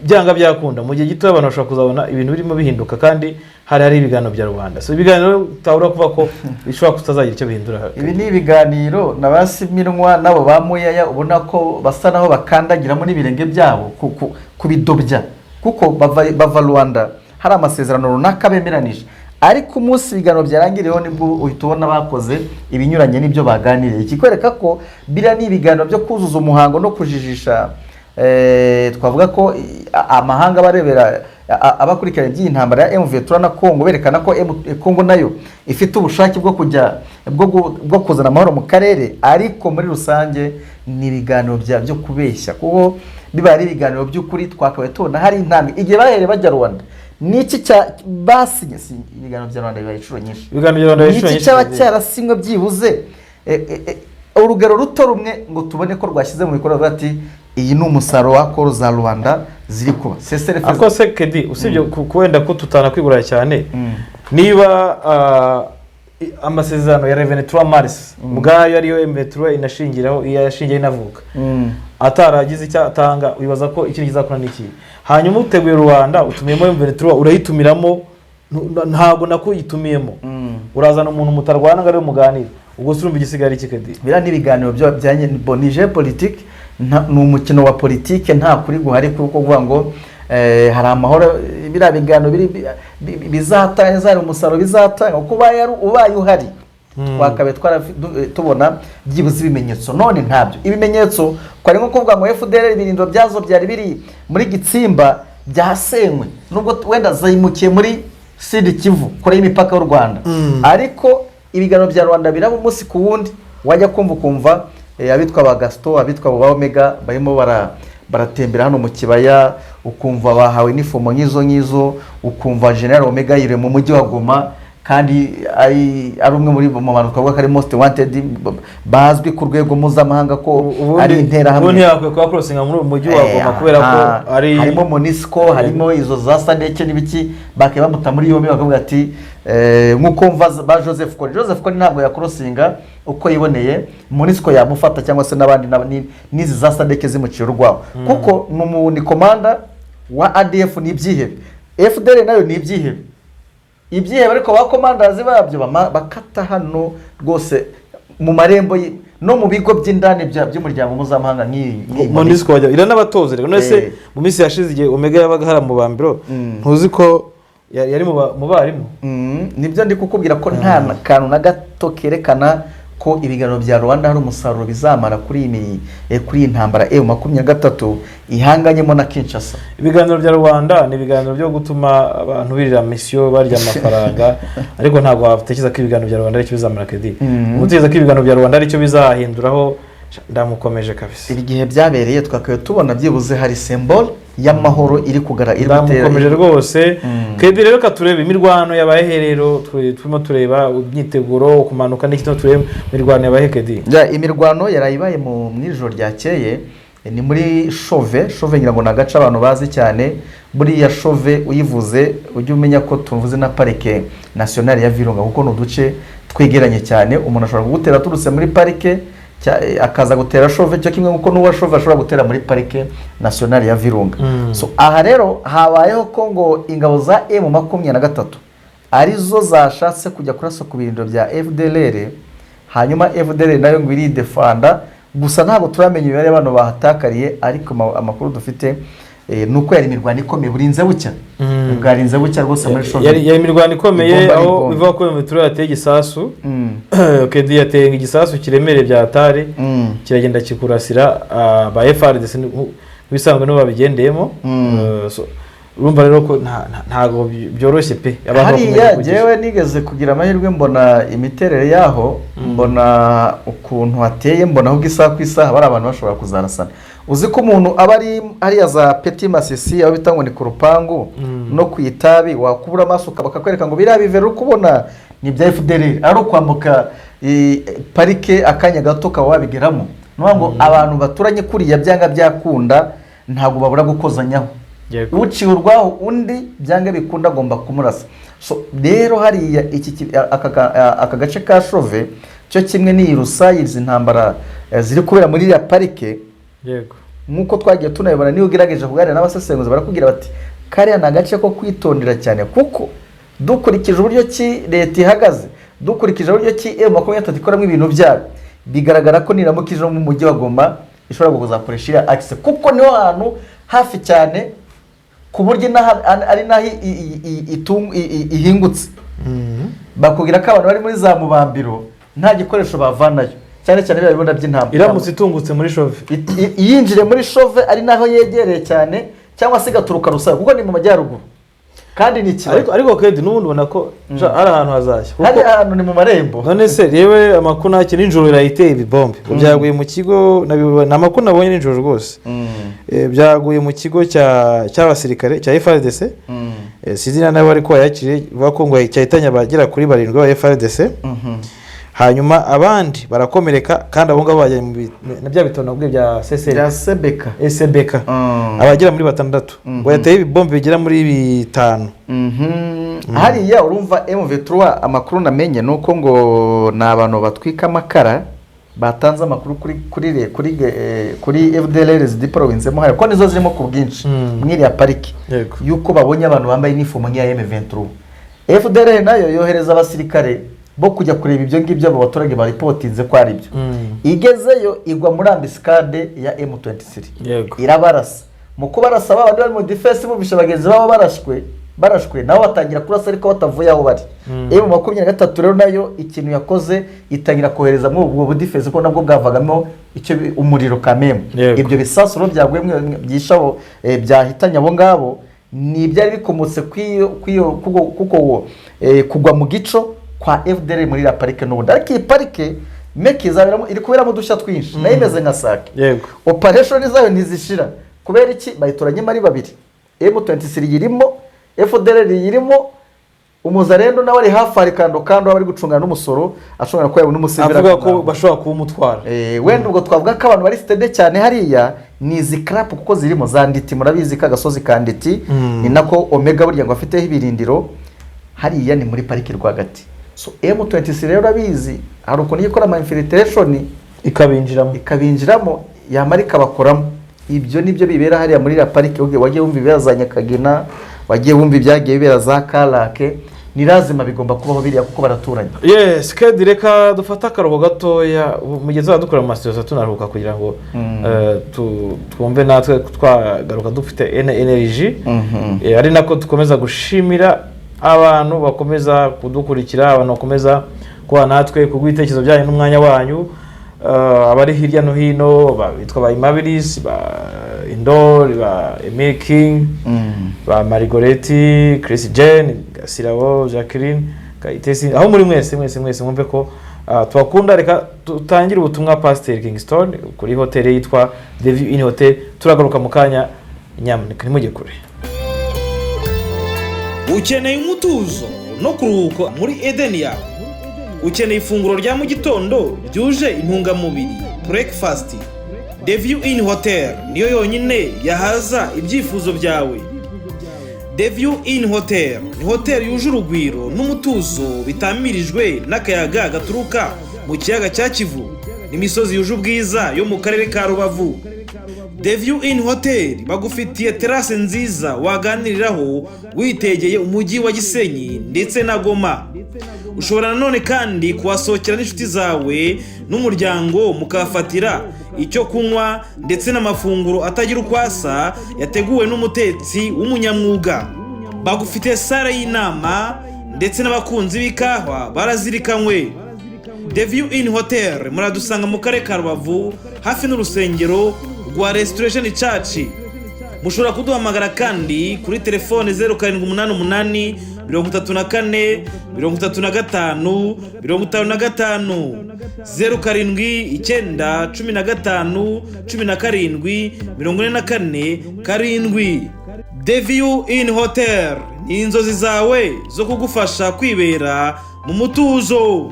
byanga byakunda mu gihe gito abantu bashobora kuzabona ibintu birimo bihinduka, kandi hari ibiganiro bya rubanda. So ibiganiro utabura kuvuga ko bishobora kutazagira icyo bihindura. Ibi ni ibiganiro na ba Siminwa n'abo ba Muyaya ubona ko basa naho bakandagiramo n'ibirenge byabo kubidobya, kuko bava Rwanda hari amasezerano runaka bemeranije, ariko umunsi ibiganiro byarangiriyeho nibwo uhita ubona bakoze ibinyuranye n'ibyo baganiriye. Ikikwereka ko biriya ni ibiganiro byo kuzuza umuhango no kujijisha, twavuga ko amahanga abarebera abakurikirana iby'iyi ntambara ya M23 na Congo, berekana ko Congo nayo ifite ubushake bwo kujya bwo kuzana amahoro mu karere. Ariko muri rusange ni ibiganiro byo kubeshya, kuko biba ari ibiganiro by'ukuri twakabaye tubona hari intambwe igihe bahereye bajya Rwanda. Niki cya basinye? Si ibiganiro bya Rwanda bibaye inshuro nyinshi. Ibiganiro bya Rwanda inshuro Niki nyinshi. cyaba cyarasinywe byibuze urugero ruto rumwe ngo tubone ko rwashyize mu bikorwa ati iyi ni umusaruro wa accord za Rwanda ziri kuba CCRF? Ako se Kedi, usibye wenda ko tutanakwigura cyane, niba amasezerano ya 23 mars ubwayo ariyo M23 inashingiraho, iyo yashingiye inavuka, ataragize icyo atanga, wibaza ko ikindi kizakora ni iki? Hanyuma uteguye rubanda, utumiyemo M23, urayitumiramo, ntabwo nako uyitumiyemo, urazana umuntu mutarwana ngo ariwe muganire. Ubwo se urumva igisigaye ari iki, Kedi? Biriya ni ibiganiro byo bijyanye ni jeu politique, ni umukino wa politike, nta kuri guhari, kuko kuvuga ngo hari amahoro, biriya biganiro bizatanga hari umusaruro bizatanga, kuko ubaye uhari twakabaye tubona byibuze ibimenyetso. None ntabyo ibimenyetso, kwari nko kuvuga ngo FDLR ibirindiro byazo byari biri muri Gitsimba byasenywe, nubwo wenda zayimukiye muri Sud Kivu kure y'imipaka y'u Rwanda. Ariko ibiganiro bya Rwanda biraba umunsi ku wundi, wajya kumva ukumva abitwa ba Gaston, abitwa ba Omega barimo baratembera hano mu kibaya, ukumva bahawe n'ifomo nk'izo ngizo, ukumva General Omega yiriwe mu mujyi wa Goma. Kandi ari umwe muri mu bantu twavuga ko ari most wanted, bazwi ku rwego mpuzamahanga ko ari interahamwe. Ubundi yakwiye kuba crossinga muri uyu mujyi wa Goma kubera ko ari harimo MONUSCO, harimo izo za SADC n'ibiki, bakaba bamuta muri yombi, bakavuga ati nk'uko mva ba Joseph Kony. Joseph Kony ntabwo yacrossinga uko yiboneye, MONUSCO yamufata cyangwa se n'abandi n'izi za SADC zimucira urwaho, kuko ni commander wa ADF, ni ibyihebe. FDLR nayo ni ibyihebe, ibyihebe, ariko ba commanders babyo bakata hano rwose mu marembo no mu bigo by'indani by'umuryango mpuzamahanga nk'iyi MONUSCO wajya iranabatoza rero. None se mu minsi yashize igihe Omega yabaga hara mu Bambiro, ntuzi ko yari mu barimu? Nibyo ndi kukubwira ko nta kantu na gato kerekana ko ibiganiro bya Rwanda hari umusaruro bizamara kuri iyi ntambara M23 ihanganyemo na Kinshasa. Ibiganiro bya Rwanda ni ibiganiro byo gutuma abantu birira misiyo, barya amafaranga, ariko ntabwo watekereza ko ibiganiro bya Rwanda aricyo bizamara kedi. Utekereza ko ibiganiro bya Rwanda aricyo bizahinduraho, ndamukomeje kabisa. Igihe byabereye twakabaye tubona byibuze hari symbole y'amahoro iri kugara iri gutera. Ndamukomeje rwose kedi. Rero reka turebe imirwano yabaye he rero. Turimo tureba imyiteguro, kumanuka n'iki, turimo tureba imirwano yabaye kedi. Ya, imirwano yaraye ibaye mu ijoro ryakeye, ni muri Shove. Shove ngira ngo ni agace abantu bazi cyane. Buriya Shove uyivuze ujye umenya ko tuvuze na Parike Nationale ya Virunga, kuko ni uduce twegeranye cyane. Umuntu ashobora kugutera aturutse muri parike akaza gutera Shove, cyo kimwe kuko n'uwa Shove ashobora gutera muri Parike Nationale ya Virunga. So aha rero habayeho ko ngo ingabo za M23 arizo zashatse kujya kurasa ku birindiro bya FDLR, hanyuma FDLR nayo ngo iridefanda. Gusa ntabwo turamenya imibare y'abantu bahatakariye, ariko amakuru dufite ni uko yari imirwano ikomeye, burinze bucya, bwarinze bucya rwose muri Shove. Yari imirwano ikomeye. Ibomba ari Aho ibomba. bivuga ko M23 yateye igisasu kedi, yateye igisasu kiremereye bya atari, kiragenda kikurasira ba FARDC nk'ibisanzwe nibo babigendeyemo. So, urumva rero ko ntago byoroshye pe. Abantu bakomeje Hariya kugira- jyewe nigeze kugira amahirwe mbona imiterere yaho, mbona ukuntu hateye, mbona ahubwo isaha ku isaha bari abantu bashobora kuzarasana. Uzi ko umuntu aba ari hariya za Petit Masisi, aho bita ngo ni ku rupangu, no ku itabi, wakubura amaso bakakwereka ngo biriya bivera uri kubona ni ibya FDLR, ari ukwambuka parike akanya gato ukaba wabigeramo. Ni ukuvuga ngo abantu baturanye kuriya byanga byakunda ntabwo babura gukozanyaho. Uciye urwaho undi byanga bikunda agomba kumurasa. So rero hariya aka gace ka Shove cyo kimwe n'iyi Rusayi, izi ntambara ziri kubera muri iriya parike, nk'uko twagiye tunabibona, niyo ugerageje kuganira n'abasesenguzi barakubwira bati kariya ni agace ko kwitondera cyane, kuko dukurikije uburyo ki leta ihagaze, dukurikije uburyo ki M23 ikoramo ibintu byayo, bigaragara ko niramuka ije mu mujyi wa Goma ishobora kuzakoresha iriya axe, kuko niho hantu hafi cyane ku buryo ari naho ihingutse. Bakubwira ko abantu bari muri za Mubambiro nta gikoresho bavanayo, cyane cyane biriya bibunda by'intambara. Iramutse itungutse muri Shove. Yinjire muri Shove ari naho yegereye cyane, cyangwa se igaturuka Rusayo, kuko ni mu majyaruguru kandi ni ikibaya. Ariko kedi n'ubundi ubona ko ari ahantu hazashya Hari ahantu ni mu marembo. None se yewe amakuru ntacyo, nijoro irayiteye ibibombe ngo byaguye mu kigo, ni amakuru nabonye nijoro rwose. Byaguye mu kigo cy'abasirikare cya FARDC. Sinzi niba nawe ariko wayakiriye, bivuga ko ngo cyahitanye abagera kuri barindwi ba FARDC, hanyuma abandi barakomereka, kandi abo ngabo bajyanye mu na bya bitaro nabwo bya CCR. Bya Sebeka. SBK. Abagera muri batandatu ngo yateye ibibombe bigera muri 5. Hariya urumva M23, amakuru namenye ni uko ngo ni abantu batwika amakara batanze amakuru kuri FDLR zideployinzemo hariya, kuko nizo zirimo ku bwinshi mwiriya pariki, yuko babonye abantu bambaye inifomo nk'iya M23. FDLR nayo yohereza abasirikare bo kujya kureba ibyo ngibyo abo baturage baripotinze ko ari byo. Igezeyo igwa muri embuscade ya M23, irabarasa. Mu kubarasa, ba bandi bari mu defense bumvishe bagenzi babo barashwe, nabo batangira kurasa ariko batavuye aho bari. M23 rero nayo ikintu yakoze, itangira kohereza muri ubwo budefense, ko nabwo bwavagamo icyo umuriro kameme. Ibyo bisasu rero byaguye byishaho, byahitanye abo ngabo, ni ibyari bikomotse kw'iyo kuko kugwa mu gico kwa FDLR muri iriya parike n'ubundi. Ariko iyi parike meki izaberamo, iri kuberamo udushya twinshi, nayo imeze nka Sake. Operation zayo ntizishira. Kubera iki? Bayitoranyemo ari babiri, M23 yirimo, FDLR yirimo. Umuzarendo nawe ari hafi, ari kando kando, aba ari gucungana n'umusoro, ashobora kuba yabona umusivili. Avuga ko bashobora kuwumutwara. Wenda ubwo twavuga ko abantu bari steady cyane hariya ni izi crap, kuko zirimo za Nditi. Murabizi ko agasozi ka Nditi ni nako Omega burya ngo afiteho ibirindiro. Hariya ni muri pariki rwagati. So M23 rero urabizi, hari ukuntu iyo ikora ama infiltration ikabinjiramo. Ikabinjiramo, yamara ikabakoramo. Ibyo nibyo bibera hariya muri iriya pariki. Wagiye wumva ibibera za Nyakagina, wagiye wumva ibyagiye bibera za Karake. Ni lazima, bigomba kubaho biriya kuko baraturanye. Yes, Kedi, reka dufate akaruhuko gatoya. Mugezi wa dukora mu masitudiyo tunaruhuka kugira ngo twumve natwe twagaruka dufite energy. Ari nako dukomeza gushimira abantu bakomeza kudukurikira, abantu bakomeza kuba natwe ku bw'ibitekerezo byanyu n'umwanya wanyu. Abari hirya no hino bitwa ba Imabilis, ba Indori, ba Emile King, ba Marigoreti, Chris Jane, Gasirabo, Jacqueline Kayitesi, aho muri mwese mwese mwese, mwumve ko tubakunda. Reka dutangire ubutumwa Pasiteri Kingston kuri hoteli yitwa The View Inn Hotel. Turagaruka mu kanya, nyamuneka ntimujye kure. Ukeneye umutuzo no kuruhuka muri Edeni yawe? Ukeneye ifunguro rya mu gitondo ryuje intungamubiri, breakfast? The View Inn Hotel niyo yonyine yahaza ibyifuzo byawe. The View Inn Hotel ni hoteli yuje urugwiro n'umutuzo, bitamirijwe n'akayaga gaturuka mu kiyaga cya Kivu n'imisozi yuje ubwiza yo mu karere ka Rubavu. The View Inn Hotel bagufitiye terase nziza waganiriraho witegeye umujyi wa Gisenyi ndetse na Goma. Ushobora nanone kandi kuhasohokera n'inshuti zawe n'umuryango, mukahafatira icyo kunywa ndetse n'amafunguro atagira uko asa yateguwe n'umutetsi w'umunyamwuga. Bagufitiye salle y'inama, ndetse n'abakunzi b'ikawa barazirikanywe. The View Inn Hotel muradusanga mu karere ka Rubavu, hafi n'urusengero rwa Restoration Church. Mushobora kuduhamagara kandi kuri telefone 0788 34 35 55, 0791 517 44 7. The View Inn Hotel ni inzozi zawe zo kugufasha kwibera mu mutuzo.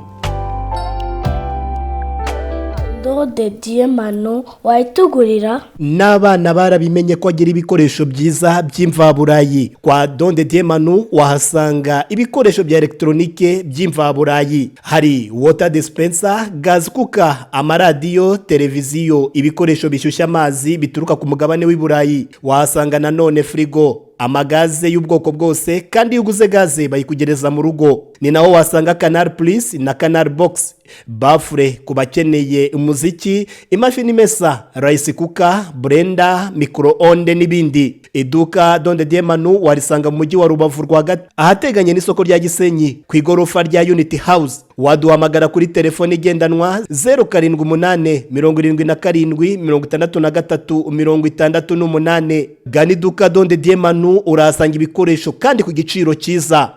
Don de Dieu Manu, wayitugurira? N'abana barabimenye ko agira ibikoresho byiza by'imvaburayi. Kwa Don de Dieu Manu wahasanga ibikoresho bya elegitoronike by'imvaburayi. Hari water dispenser, gas cooker, amaradiyo, televiziyo, ibikoresho bishyushya amazi bituruka ku mugabane w'i Burayi. Wahasanga nanone firigo, amagaze y'ubwoko bwose, kandi iyo uguze gaze bayikugereza mu rugo. Ni naho wasanga Canal Plus na Canal Box, baffle ku bakeneye umuziki, imashini imesa, rice cooker, blender, micro-onde n'ibindi. Iduka Don de Dieu Manu warisanga mu mujyi wa Rubavu rwagati, ahateganye n'isoko rya Gisenyi, ku igorofa rya Unity House. Waduhamagara kuri telefone igendanwa 0787 77 63 68. Gana iduka Don de Dieu Manu, urahasanga ibikoresho kandi ku giciro cyiza.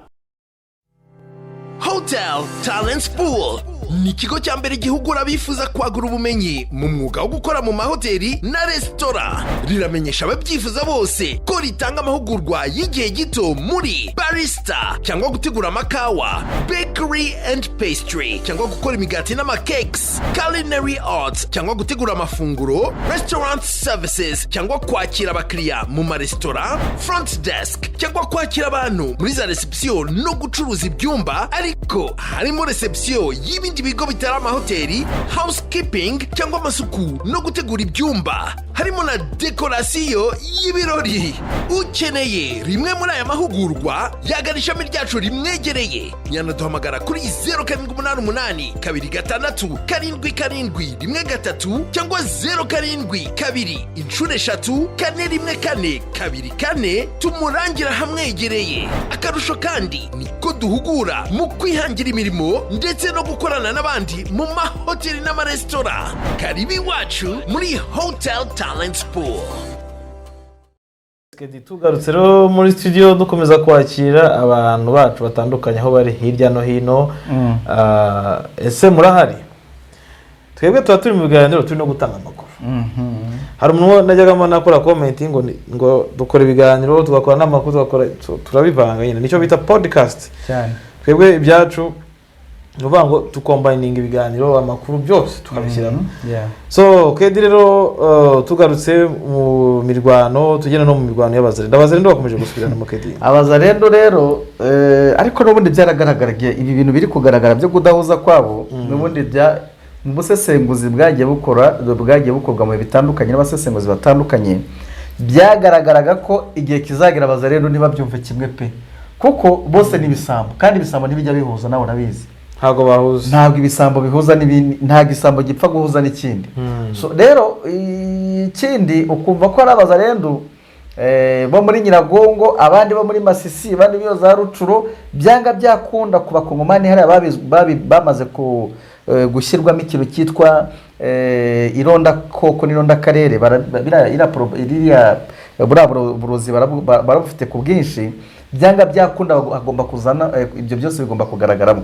Hotel Talent Pool ni ikigo cya mbere gihugura abifuza kwagura ubumenyi mu mwuga wo gukora mu mahoteli na resitora. Riramenyesha ababyifuza bose ko ritanga amahugurwa y'igihe gito muri barista cyangwa gutegura amakawa, bakery and pastry cyangwa gukora imigati n'amakekes, culinary arts cyangwa gutegura amafunguro, restaurant services cyangwa kwakira abakiriya mu maresitora, front desk cyangwa kwakira abantu muri za reception no gucuruza ibyumba, ariko harimo reception y'ibindi bigo bitari amahoteli, housekeeping cyangwa amasuku no gutegura ibyumba, harimo na dekorasiyo y'ibirori. Ukeneye rimwe muri aya mahugurwa yagana ishami ryacu rimwegereye, yanaduhamagara kuri 0788 26 77 13 cyangwa 072333 1424, tumurangira hamwegereye. Akarusho kandi ni ko duhugura mu kwihangira imirimo ndetse no gukorana n'abandi mu mahoteli n'amaresitora. Karibu iwacu muri Hotel Talent Pool. Tugarutse rero muri studio, dukomeza kwakira abantu bacu batandukanye aho bari hirya no hino. Ese murahari? Twebwe tuba turi mu biganiro, turi no gutanga amakuru. Hari umuntu najyagamo nakora comment ngo dukora ibiganiro, tugakora n'amakuru, tugakora, turabivanga nyine, nicyo bita podcast. Cyane. Twebwe ibyacu ni ukuvuga ngo tucombininga ibiganiro, amakuru, byose tukabishyiramo. So Kedi rero, tugarutse mu mirwano, tugenda no mu mirwano y'Abazarendo. Abazarendo bakomeje gusubirana mu Kedi. Abazarendo rero, ariko n'ubundi byaragaragaraga, ibi bintu biri kugaragara byo kudahuza kwabo, n'ubundi bya mu busesenguzi bwagiye bukorwa mu bihe bitandukanye n'abasesenguzi batandukanye, byagaragaraga ko igihe kizagera Abazarendo ntibabyumve kimwe pe, kuko bose ni ibisambo, kandi ibisambo ntibijya bihuza, nawe urabizi. Ntabwo bahuza. Ntabwo ibisambo bihuza n'ibindi, ntabwo isambo gipfa guhuza n'ikindi. So, rero ikindi ukumva ko ari Abazarendu bo muri Nyiragongo, abandi bo muri Masisi, abandi bo za Rucuro, byanga byakunda ku Bakongomani hariya bamaze gushyirwamo ikintu cyitwa irondakoko n'irondakarere. Iriya buriya burozi barabufite ku bwinshi. Byanga byakunda hagomba kuzana ibyo byose bigomba kugaragaramo.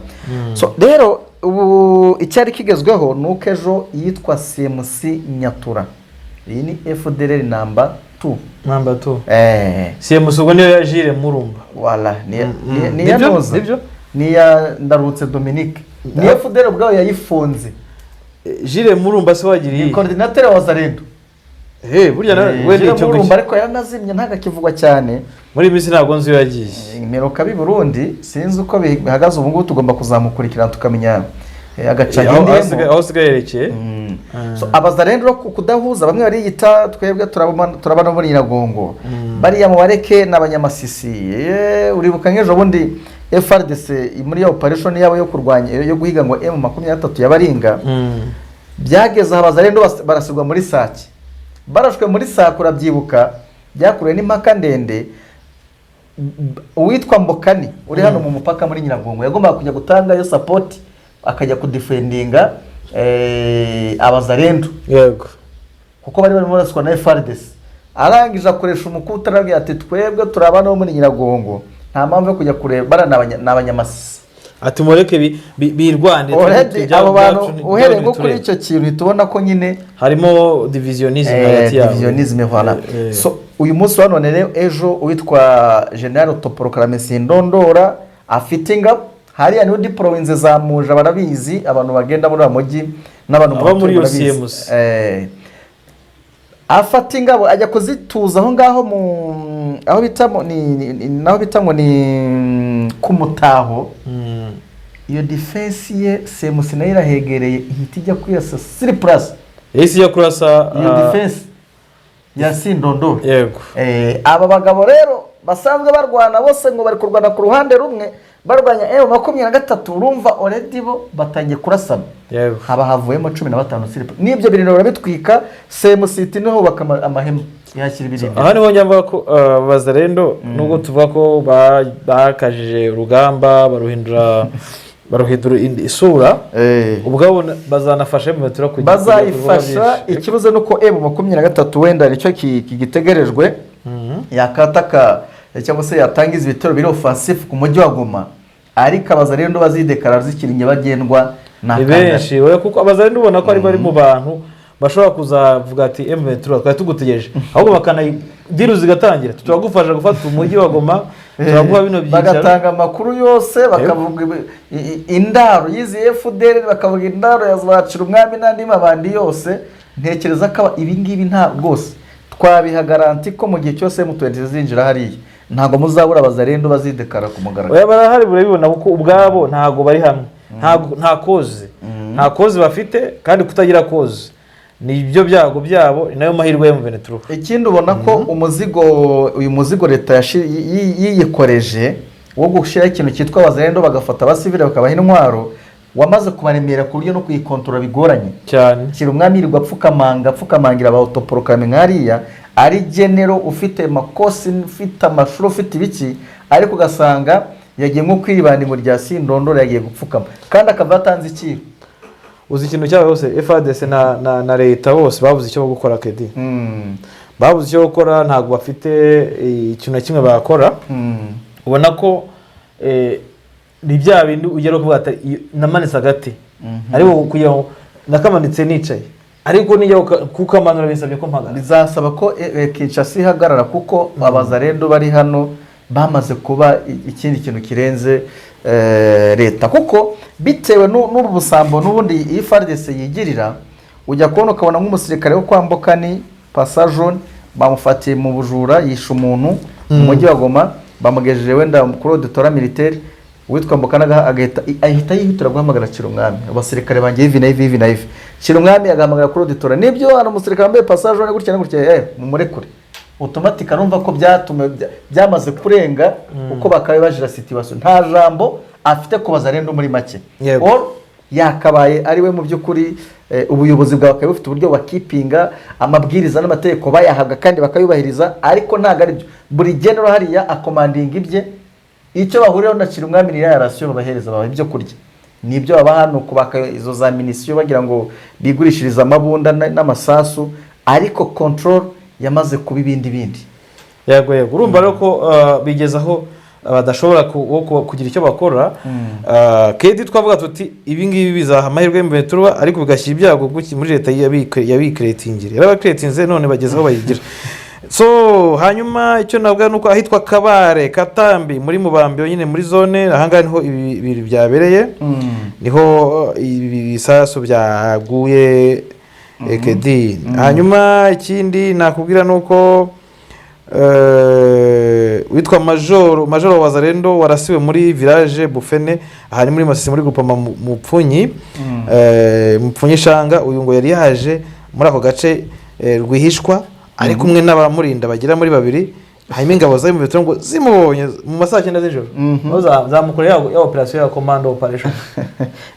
So rero ubu icyari kigezweho ni uko ejo yitwa CMC Nyatura, iyi ni FDLR number 2. Number 2. CMC ubwo niyo ya Jire Murumba. Wala ni ya Nibyo? Noza. Nibyo? Ni ya Ndarutse Dominique, ni FDLR ubwayo yayifunze. Jire Murumba se wagiriye? Ni coordinateur wa Wazalendo. Burya nawe wenda Jire icyo Murumba gushya. Ariko yaranazimye, ntagakivugwa cyane. Muri iyi minsi ntabwo nzi iyo yagiye. Imperuka b'i Burundi, sinzi uko bihagaze ubu ngubu, tugomba kuzamukurikirana tukamenya agaca agendeyemo. Aho usigaye yerekeye. So, Abazarendo rero ku kudahuza, bamwe bariyita twebwe turabana muri Nyiragongo, bariya mubareke ni Abanyamasisi. Uribuka nk'ejo bundi FARDC muri ya operation yabo yo kurwanya, yo guhiga ngo M23 yabaringa, byageze aho Abazarendo barasirwa muri Sake, barashwe muri Sake, urabyibuka, byakuruwe n'impaka ndende. Uwitwa Mbokani uri hano mu mupaka muri Nyiragongo yagombaga kujya gutangayo support, akajya kudefendinga Abazarendo kuko bari barimo baraswa na FARDC. Arangije akoresha umukuta, arabwira ati: "Twebwe turi abana bo muri Nyiragongo, nta mpamvu yo kujya kureba bara ni Abanyamasisi." Ati mureke birwane. Already abo bantu uhereye nko kuri ntiturebe. icyo kintu uhita ubona ko nyine harimo divisionnisme hagati yabo. Divisionnisme, voilà. So uyu munsi wa none rero, ejo uwitwa General Autoproclamé Sindondora afite ingabo hariya, niho deployinze za Muja, barabizi abantu bagenda muri uwo mujyi n'abantu Aba muri iyo barabizi. CMC. Afata ingabo ajya kuzituza aho ngaho mu aho bita naho bita ngo ni ku Mutaho. Iyo defense ye CMC nayo irahegereye, ihita ijya kwirasa sur place. Yahise ijya kurasa. Iyo defense ya Sindondora. Aba bagabo rero basanzwe barwana bose ngo bari kurwana ku ruhande rumwe barwanya M23, urumva already bo batangiye kurasana. Haba havuyemo 15 sur place, n'ibyo birindiro barabitwika. CMC niho bubaka amahema, ihashyira ibirindiro. Aha niho njya mvuga ko Bazarendo, nubwo tuvuga ko bakajije urugamba, baruhindura isura, ubwabo bazanafasha mu batura kugira Bazayifasha. Ikibazo ni uko M23 wenda nicyo kigitegerejwe, yakataka cyangwa se yatangiza ibitero biri offensive ku mujyi wa Goma, ariko Abazarendo bazidekara zikiri nyabagendwa Ni benshi oya, kuko Abazarendo ubona ko ari bari mu bantu bashobora kuzavuga ati: "M23 twari tugutegereje", ahubwo bakanayidiru zigatangira: "Turagufasha gufata umujyi wa Goma, turaguha bino byicaro." Bagatanga amakuru yose, bakavuga indaro y'izi FDL, bakavuga indaro ya Zacira Umwami n'andi mabandi yose. Ntekereza ko ibi ngibi nta rwose twabiha garantie ko mu gihe cyose M23 zinjira hariya, ntabwo muzabura Abazarendo bazidekara ku mugaragaro. Oya, barahari, burabibona, kuko ubwabo ntabwo bari hamwe, nta cause bafite, kandi kutagira cause ni byo byago byabo, ni nayo mahirwe ya M23. Ikindi ubona ko umuzigo, uyu muzigo leta yiyikoreje wo gushyiraho ikintu cyitwa Abazarendo, bagafata abasivile bakabaha intwaro, wamaze kubaremera ku buryo no kuyikontorora bigoranye. Cyane. Shyira Umwami yirirwa apfukamanga, apfukamangira aba autoproclamé nk'ariya ari general ufite makosi, ufite amashuri, ufite ibiki, ariko ugasanga yagiye nko kwibanda rya Sindondora, yagiye gupfukama kandi akaba yatanze ikibo. Uzi ikintu cyabaye hose, FARDC na leta bose babuze icyo gukora, kedi babuze icyo gukora, ntabwo bafite ikintu na kimwe bakora. Ubona ko ni bya bindi ugera kuvuga ati: "Namanitse agati", ariko kugira ngo Nakamanitse nicaye, ariko nijya kukamanura binsabye ko mpagarara. Bizasaba ko Kinshasa ihagarara, kuko abazarendo bari hano bamaze kuba ikindi kintu kirenze leta, kuko bitewe n'ubu busambo n'ubundi iyi FARDC yigirira, ujya kubona ukabona nk'umusirikare wo kwa Mbokani Passajon bamufatiye mu bujura, yishe umuntu mu mujyi wa Goma, bamugejeje wenda kuri auditorat militaire, uwitwa Mbokani agahita ahita yihutira guhamagara Cirumwami: "Abasirikare banjye ivi na ivi, ivi na ivi." Cirumwami agahamagara kuri auditorat: "Nibyo, hari umusirikare wambaye passage gutya na gutya, mumurekure." Automatique arumva ko byatuma byamaze kurenga uko bakabaye bajira situation. Nta jambo afite ku bazarendo muri make. Or yakabaye ari we mu by'ukuri, ubuyobozi bwawe bukaba bufite uburyo bakipinga amabwiriza n'amategeko bayahabwa kandi bakayubahiriza, ariko ntabwo ari byo. Buri general hariya akomandinga ibye. Icyo bahuriraho na Cirumwami ni ya ration babahereza, babaha ibyo kurya, nibyo babaha, ni ukubaka izo za munitions bagira ngo bigurishirize amabunda n'amasasu, ariko control yamaze kuba ibindi bindi. Yego, urumva rero ko bigeze aho badashobora kugira icyo bakora. Kedi twavuga tuti ibi ngibi bizaha amahirwe y'M23, ariko bigashyira ibyago muri leta yabikeretingire, yarabakeretinze none bageze aho bayigira. So hanyuma icyo navuga ni uko ahitwa Kabare Katambi muri Mubambi nyine muri zone, ahangaha niho ibi bintu byabereye, niho ibi bisasu byaguye kedi. Hanyuma ikindi nakubwira ni uko witwa majoro Wazarendo warasiwe muri village Bufene, aha ni muri Masisi, muri groupement Mupfunyi, Mupfunyi Shanga. Uyu ngo yari yaje muri ako gace rwihishwa ari kumwe n'abamurinda bagera muri babiri, hanyuma ingabo zari mu bitaro ngo zimubonye mu masaha 9 z'ijoro, nazo zamukoreye ya operation ya commando operation.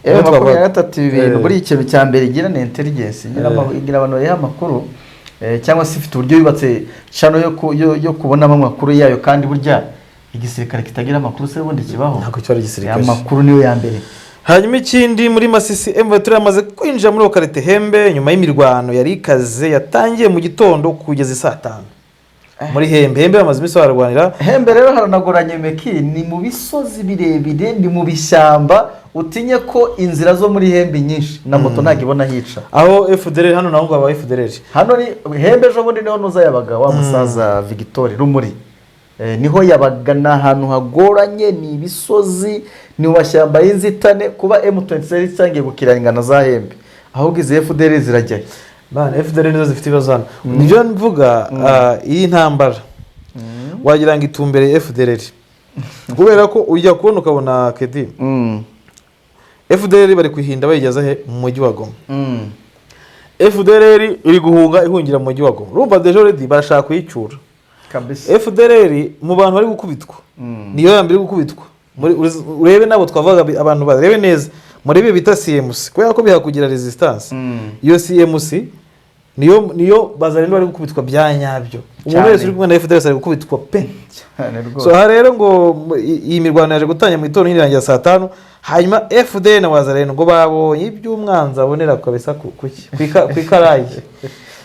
Ewe Niyo twavuga. 23, ibi bintu buri ikintu cya mbere igira ni intelligence, igira igira abantu bayiha amakuru, cyangwa se ifite uburyo yubatse channel yo kubonamo amakuru yayo. Kandi burya igisirikare kitagira amakuru se ubundi kibaho? Ntabwo kiba ari igisirikare. Amakuru niyo ya mbere. Hanyuma ikindi, muri Masisi M23 yamaze kwinjira muri localité Hembe nyuma y'imirwano yari ikaze yatangiye mu gitondo kugeza saa 5 muri Hembe. Hembe bamaze iminsi bararwanira. Hembe rero haranagoranye meki, ni mu bisozi birebire, ni mu bishyamba, utinye ko inzira zo muri Hembe nyinshi na moto ntabwo ibona hica. Aho FDLR hano naho ngo aba FDLR. Hano ni Hembe, ejo bundi niho nuza yabaga wa musaza Victoire Rumuri. Niho yabaga. Ni ahantu hagoranye, ni ibisozi, ni mu mashyamba y'inzitane. Kuba M23 itangiye gukira ingano za Hembe, ahubwo izi FDLR zirajyayo? Bana FDLR nizo zifite ibibazo hano, nibyo mvuga. Iyi ntambara wagira ngo itumbereye FDLR, kubera ko ujya kubona ukabona kedi FDLR bari kuyihinda bayigeza he? Mu mujyi wa Goma. FDLR iri guhunga, ihungira mu mujyi wa Goma. Urumva déjà already barashaka kuyicyura. Kabisa. FDLR mu bantu bari gukubitwa niyo ya mbere iri gukubitwa. Urebe nabo twavugaga, abantu barebe neza murebe bita CMC, kubera ko bihakugira resistance. Iyo CMC niyo bazarendo bari gukubitwa bya nyabyo. Umuntu wese uri kumwe na FDLR ari gukubitwa pe. Cyane rwose. So aha rero ngo iyi mirwano yaje gutangira mu itorero irangira saa 5. Hanyuma FDL na Wazarendo ngo babonye iby'umwanzi abonera kabisa ku ikarayi.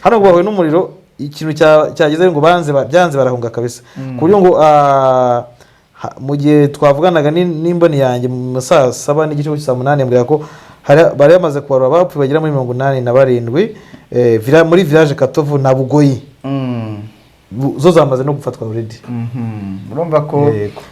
Hano ngo bahuye n'umuriro, ikintu cyageze ngo banze byanze barahunga kabisa, ku buryo ngo mu gihe twavuganaga n'imboni yanjye mu saa 7:30 saa 8, mbwira ko bari bamaze kubarura abapfuye bagera muri 87, muri village Katovu na Bugoyi. Zo zamaze no gufatwa already. Urumva ko Yego.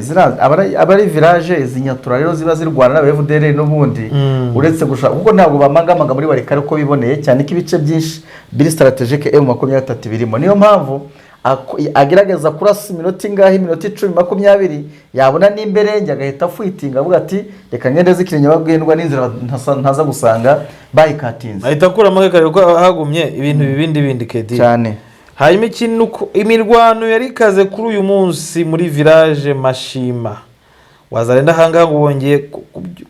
Ziriya aba ari village izi Nyatura rero ziba zirwana n'aba FDLR n'ubundi, uretse gushaka, kuko ntabwo bamangamaga muri Walikale uko biboneye, cyane ko ibice byinshi biri stratégique M23 birimo. Niyo mpamvu agerageza kurasa iminota ingahe, iminota 10, 20, yabona n'imberenge agahita afuitinga, avuga ati: "Reka ngende zikiri nyabagendwa n'inzira, ntaza gusanga bayikatinze." Ahita akuramo akareba ko hagumye ibintu bibindi bindi kedi. Cyane. Hanyuma ikindi ni uko imirwano yari ikaze kuri uyu munsi muri village Mashima. Wazarenda ahangaha ngo bongeye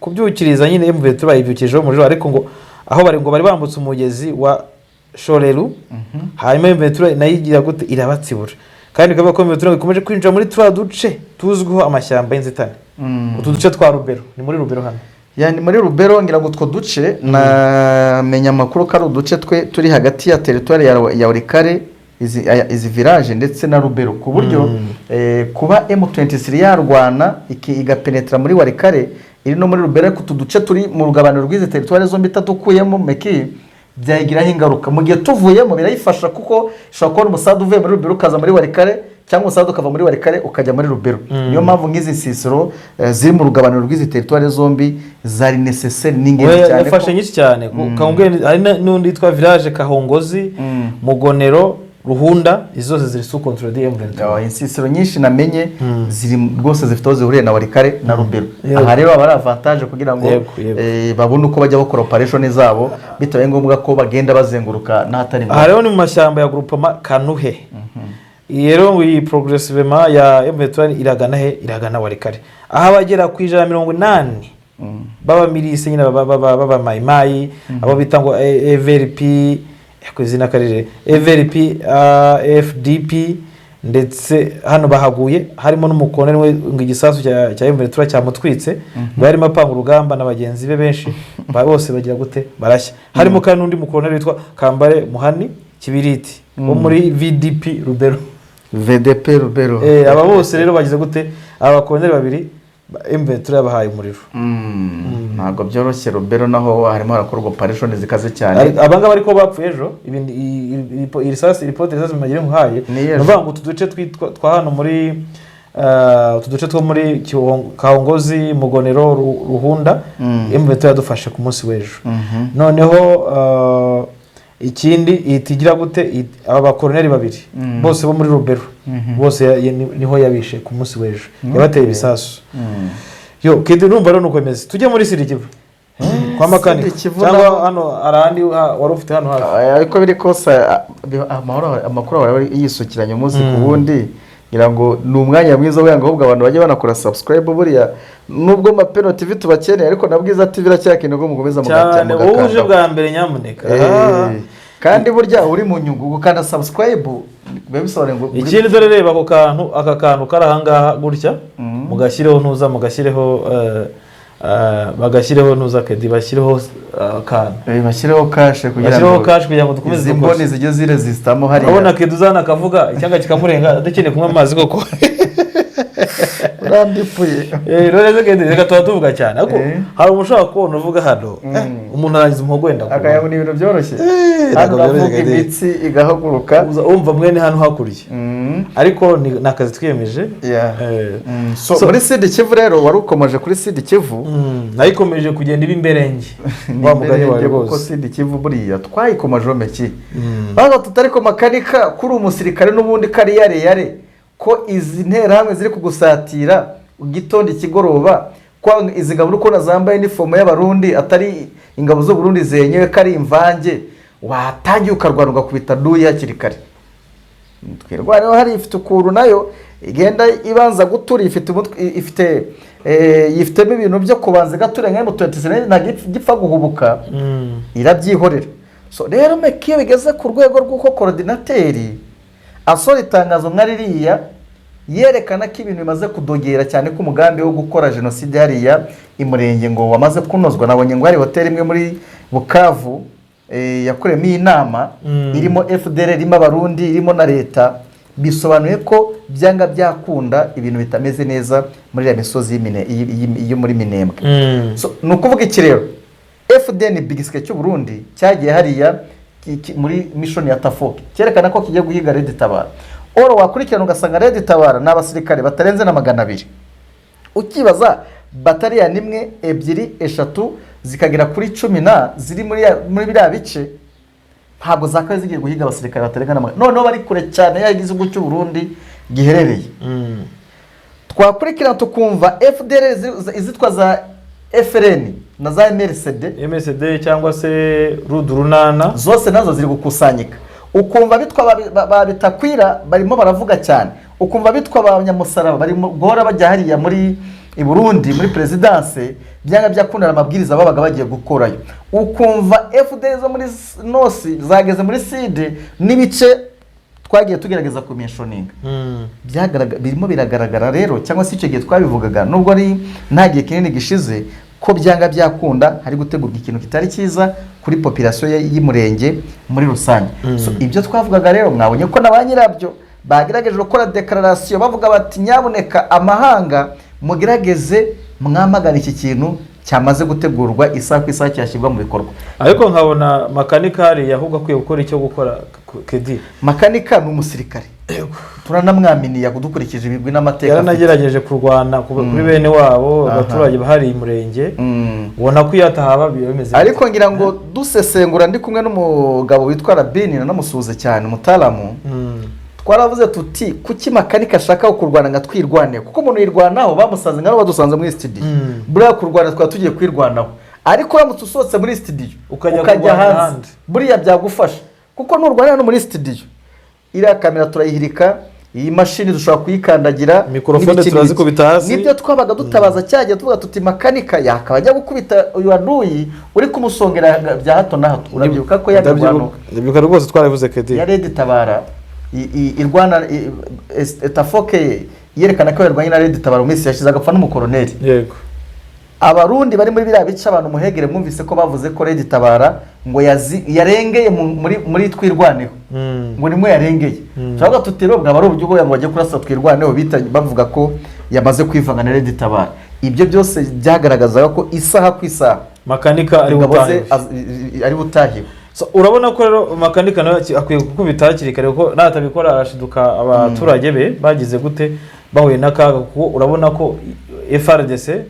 kubyukiriza nyine M23, bayibyukirijeho umuriro, ariko ngo aho bari ngo bari bambutse umugezi wa Shoreru, hanyuma M23 nayo igira gute? Irabatsibura. Kandi bikavuga ko M23 ikomeje kwinjira muri turiya duce tuzwiho amashyamba y'inzitane, utu duce twa Rubero. Ni muri Rubero hano. Yani muri Rubero, ngira ngo utwo duce namenya amakuru ko ari uduce twe turi hagati ya territoire ya Walikale, izi village ndetse na Rubero, ku buryo kuba M23 yarwana igapenetra muri Walikale. iri no muri Rubero, ariko utu duce turi mu rugabaniro rw'izi teritwari zombi itadukuyemo meki byayigiraho ingaruka. Mu gihe tuvuyemo birayifasha, kuko ishobora kubona umusada uvuye muri Rubero ukaza muri Warikare, cyangwa umusada ukava muri Warikare ukajya muri Rubero. Niyo mpamvu nk'izi nsisiro ziri mu rugabaniro rw'izi teritwari zombi zari nécessaire, ni ingenzi Oya, cyane. Yafashe nyinshi cyane. Kangubwe hari n'undi witwa village Kahongozi, Mugonero, Ruhunda, izo zose ziri sous contrôle de M23. Insisiro nyinshi namenye ziri rwose zifite aho zihuriye na Warikare na Rubero. Aha rero aba ari avantage kugira ngo Yego, yego. Babone uko bajya bakora operation zabo bitabaye ngombwa ko bagenda bazenguruka n'ahatari Aha ngombwa. rero ni mu mashyamba ya groupement Kanuhe. Iyi rero ngo iyi progressivement ya M23 iragana he? Iragana Warikare, aho abagera ku 180 b'abamirise nyine b'abamayimayi, abo bita ngo EVRP ku izina karere EVRP, FDP, ndetse hano bahaguye harimo n'umukoloneli we, ngo igisasu cya M23 cyamutwitse, ngo yarimo apanga urugamba na bagenzi be benshi, bose bagira gute? Barashya. Harimo kandi n'undi mukoloneli witwa Kambare Muhani Kibiriti wo muri VDP Rubero. VDP Rubero. Aba bose rero bagize gute? Aba bakoloneli babiri M23 yabahaye umuriro. Ntabwo byoroshye. Rubero naho harimo harakorwa operation zikaze cyane. Aba ngaba ariko bapfuye ejo. Ibi iri sasi, iri pote risasi magire nkuhaye. Ni ejo. Ni ukuvuga ngo utu duce twitwa twa hano muri utu duce two muri Kahongozi, Mugonero, Ruhunda, M23 yadufashe ku munsi w'ejo. Noneho ikindi ihita igira gute? Aba bakoroneri babiri bose bo muri Rubero bose niho yabishe ku munsi w'ejo, yabateye ibisasu. Yo kidi, numva rero nuko bimeze. Tujye muri Sud-Kivu kwa Makanika. Sud-Kivu cyangwa naho- hano hari ahandi wari ufite hano hafi? Ariko biri kose amakuru ahora yisukiranya umunsi ku wundi. Ngira ngo ni umwanya mwiza wenda ahubwo abantu bajye banakora subscribe. Buriya nubwo Mapeno TV tubakeneye, ariko na Bwiza TV iracyakeneye ko mukomeza Cyane, wowe uje mugakandaho. bwa mbere, nyamuneka. Kandi burya uri mu nyungu gukanda subscribe, biba bisobanuye ngo Ikindi, dore reba ako kantu, aka kantu kari ahangaha gutya, mugashyireho ntuza, mugashyireho bagashyireho ntuza kedi, bashyireho akantu. Bashyireho kashe kugira Bashyireho ngo cash kugira ngo dukomeze izi dukore. mboni zijye zirezisitamo hariya. Urabona kedi uzana akavuga icyanga kikamurenga, adakeneye kunywa amazi koko. Urandipuye. Rero kedi, reka tuba tuvuga cyane, ariko hari umuntu ushobora kubona uvuga hano, umuntu arangiza umuhogo wenda kubona. Akayabona ibintu byoroshye. Ntabwo Hano byoroshye, uravuga Kedi. imitsi igahaguruka. Uza wumva mwene hano hakurya, ariko ni akazi twiyemeje. So, muri Sud Kivu rero, wari ukomeje kuri Sud Kivu. Nayikomeje kugenda iba imberenge Ni wa mugani wawe imberenge kuko rwose. Sud Kivu buriya twayikomajeho meki baza tutari ko Makanika kuri umusirikare n'ubundi kari yare yare ko izi nterahamwe ziri kugusatira igitondo ikigoroba, ko izi ngabo uri kubona zambaye inifomo y'Abarundi atari ingabo z'Uburundi zenyewe, ko ari imvange, watangiye ukarwana ugakubita duyi hakiri kare. Twirwaneho hari ifite ukuntu nayo igenda ibanza gutura, ifite umutwe, ifite yifitemo ibintu byo kubanza igatura nka M23, ntabwo gipfa guhubuka, irabyihorera. So rero meki iyo bigeze ku rwego rw'uko coordinateur asohora itangazo nka ririya yerekana ko ibintu bimaze kudogera cyane, ko umugambi wo gukora jenoside hariya i Murenge ngo wamaze kunozwa. Nabonye ngo hari hoteli imwe muri Bukavu yakoreyemo iyi nama, irimo FDL, irimo Abarundi, irimo na leta. Bisobanuye ko byanga byakunda ibintu bitameze neza muri iriya misozi yo muri Minembwe. So, ni ukuvuga iki rero? FDN bigisike cy'u Burundi cyagiye hariya muri mission ya TAFOC, cyerekana ko kigiye guhiga Red Tabara. Oro wakurikirana ugasanga Red Tabara ni abasirikare batarenze na 200. Ukibaza bataliyani imwe, ebyiri, eshatu, zikagera kuri 10 na ziri muri biriya bice, ntabwo zakabaye zigiye guhiga abasirikare batarenga na magana, noneho bari kure cyane y'aho igihugu cy'u Burundi giherereye. Twakurikirana tukumva FDL izitwa za FRN na za MRCD, MSD cyangwa se Rudurunana, zose nazo ziri gukusanyika. Ukumva bitwa ba Bitakwira barimo baravuga cyane, ukumva bitwa ba Nyamusaraba barimo guhora bajya hariya muri i Burundi muri perezidanse, byanga byakundana amabwiriza babaga bagiye gukorayo. Ukumva FDL zo muri nosi zageze muri Sud n'ibice twagiye tugerageza kumentioninga. Birimo biragaragara rero, cyangwa se icyo gihe twabivugaga nubwo ari nta gihe kinini gishize, ko byanga byakunda hari gutegurwa ikintu kitari cyiza kuri population y'Umurenge muri rusange. So, ibyo twavugaga rero mwabonye ko na ba nyirabyo bagerageje gukora declaration bavuga bati: "Nyabuneka amahanga, mugerageze Mwamagana iki kintu cyamaze gutegurwa, isaha ku isaha cyashyirwa mu bikorwa. Ariko nkabona Makanika hariya ahubwo akwiye gukora icyo gukora, kedi. Makanika ni umusirikare, turanamwaminiye dukurikije ibigwi n'amateka afite. Yaranagerageje kurwana kuri bene wabo, abaturage bahari umurenge, ubona ko iyo atahaba biba bimeze. Ariko ngira ngo dusesengura, ndi kumwe n'umugabo witwa Rabini, nanamusuhuze cyane, umutaramu, twaravuze tuti: "Kuki Makanika ashaka kurwana ngo twirwane?" Kuko umuntu yirwanaho bamusanze nk'aho badusanze muri studio. Buriya kurwana twaba tugiye kwirwanaho, ariko uramutse usohotse muri studio ukajya ukajya kurwana hanze, ahandi. Buriya byagufasha, kuko nurwanira no muri studio, iriya kamera turayihirika, iyi mashini dushobora kuyikandagira, Mikorofone n'ibiki turazikubita n'ibiki. hasi. Nibyo twabaga dutabaza cyagiye tuvuga tuti: "Makanika yakaba ajya gukubita uyu waduyi uri kumusongera bya hato na hato." Urabyibuka ko yamirwano Ndabyibuka rwose, twarabivuze, kedi. ya Red Tabara irwana etafoke ye yerekana ko yarwanye na Red Tabara mu minsi yashize, agapfa n'umukoroneri. Abarundi bari muri biriya bice, abantu muhegere, mwumvise ko bavuze ko Red Tabara ngo yarengeye muri Twirwaneho, ngo nimwe yarengeye. Turavuga tuti: "Rero bwaba ari uburyo bwo ngo bajye kurasa Twirwaneho," bita bavuga ko yamaze kwivanga na Red Tabara. Ibyo byose byagaragazaga ko isaha ku isaha Makanika ari ingabo ze butahiwe. Ari butahiwe. So, urabona ko rero Makanika nawe akwiye gukubita hakiri kare, kuko natabikora arashiduka abaturage be bagize gute, bahuye n'akaga, kuko urabona ko FARDC,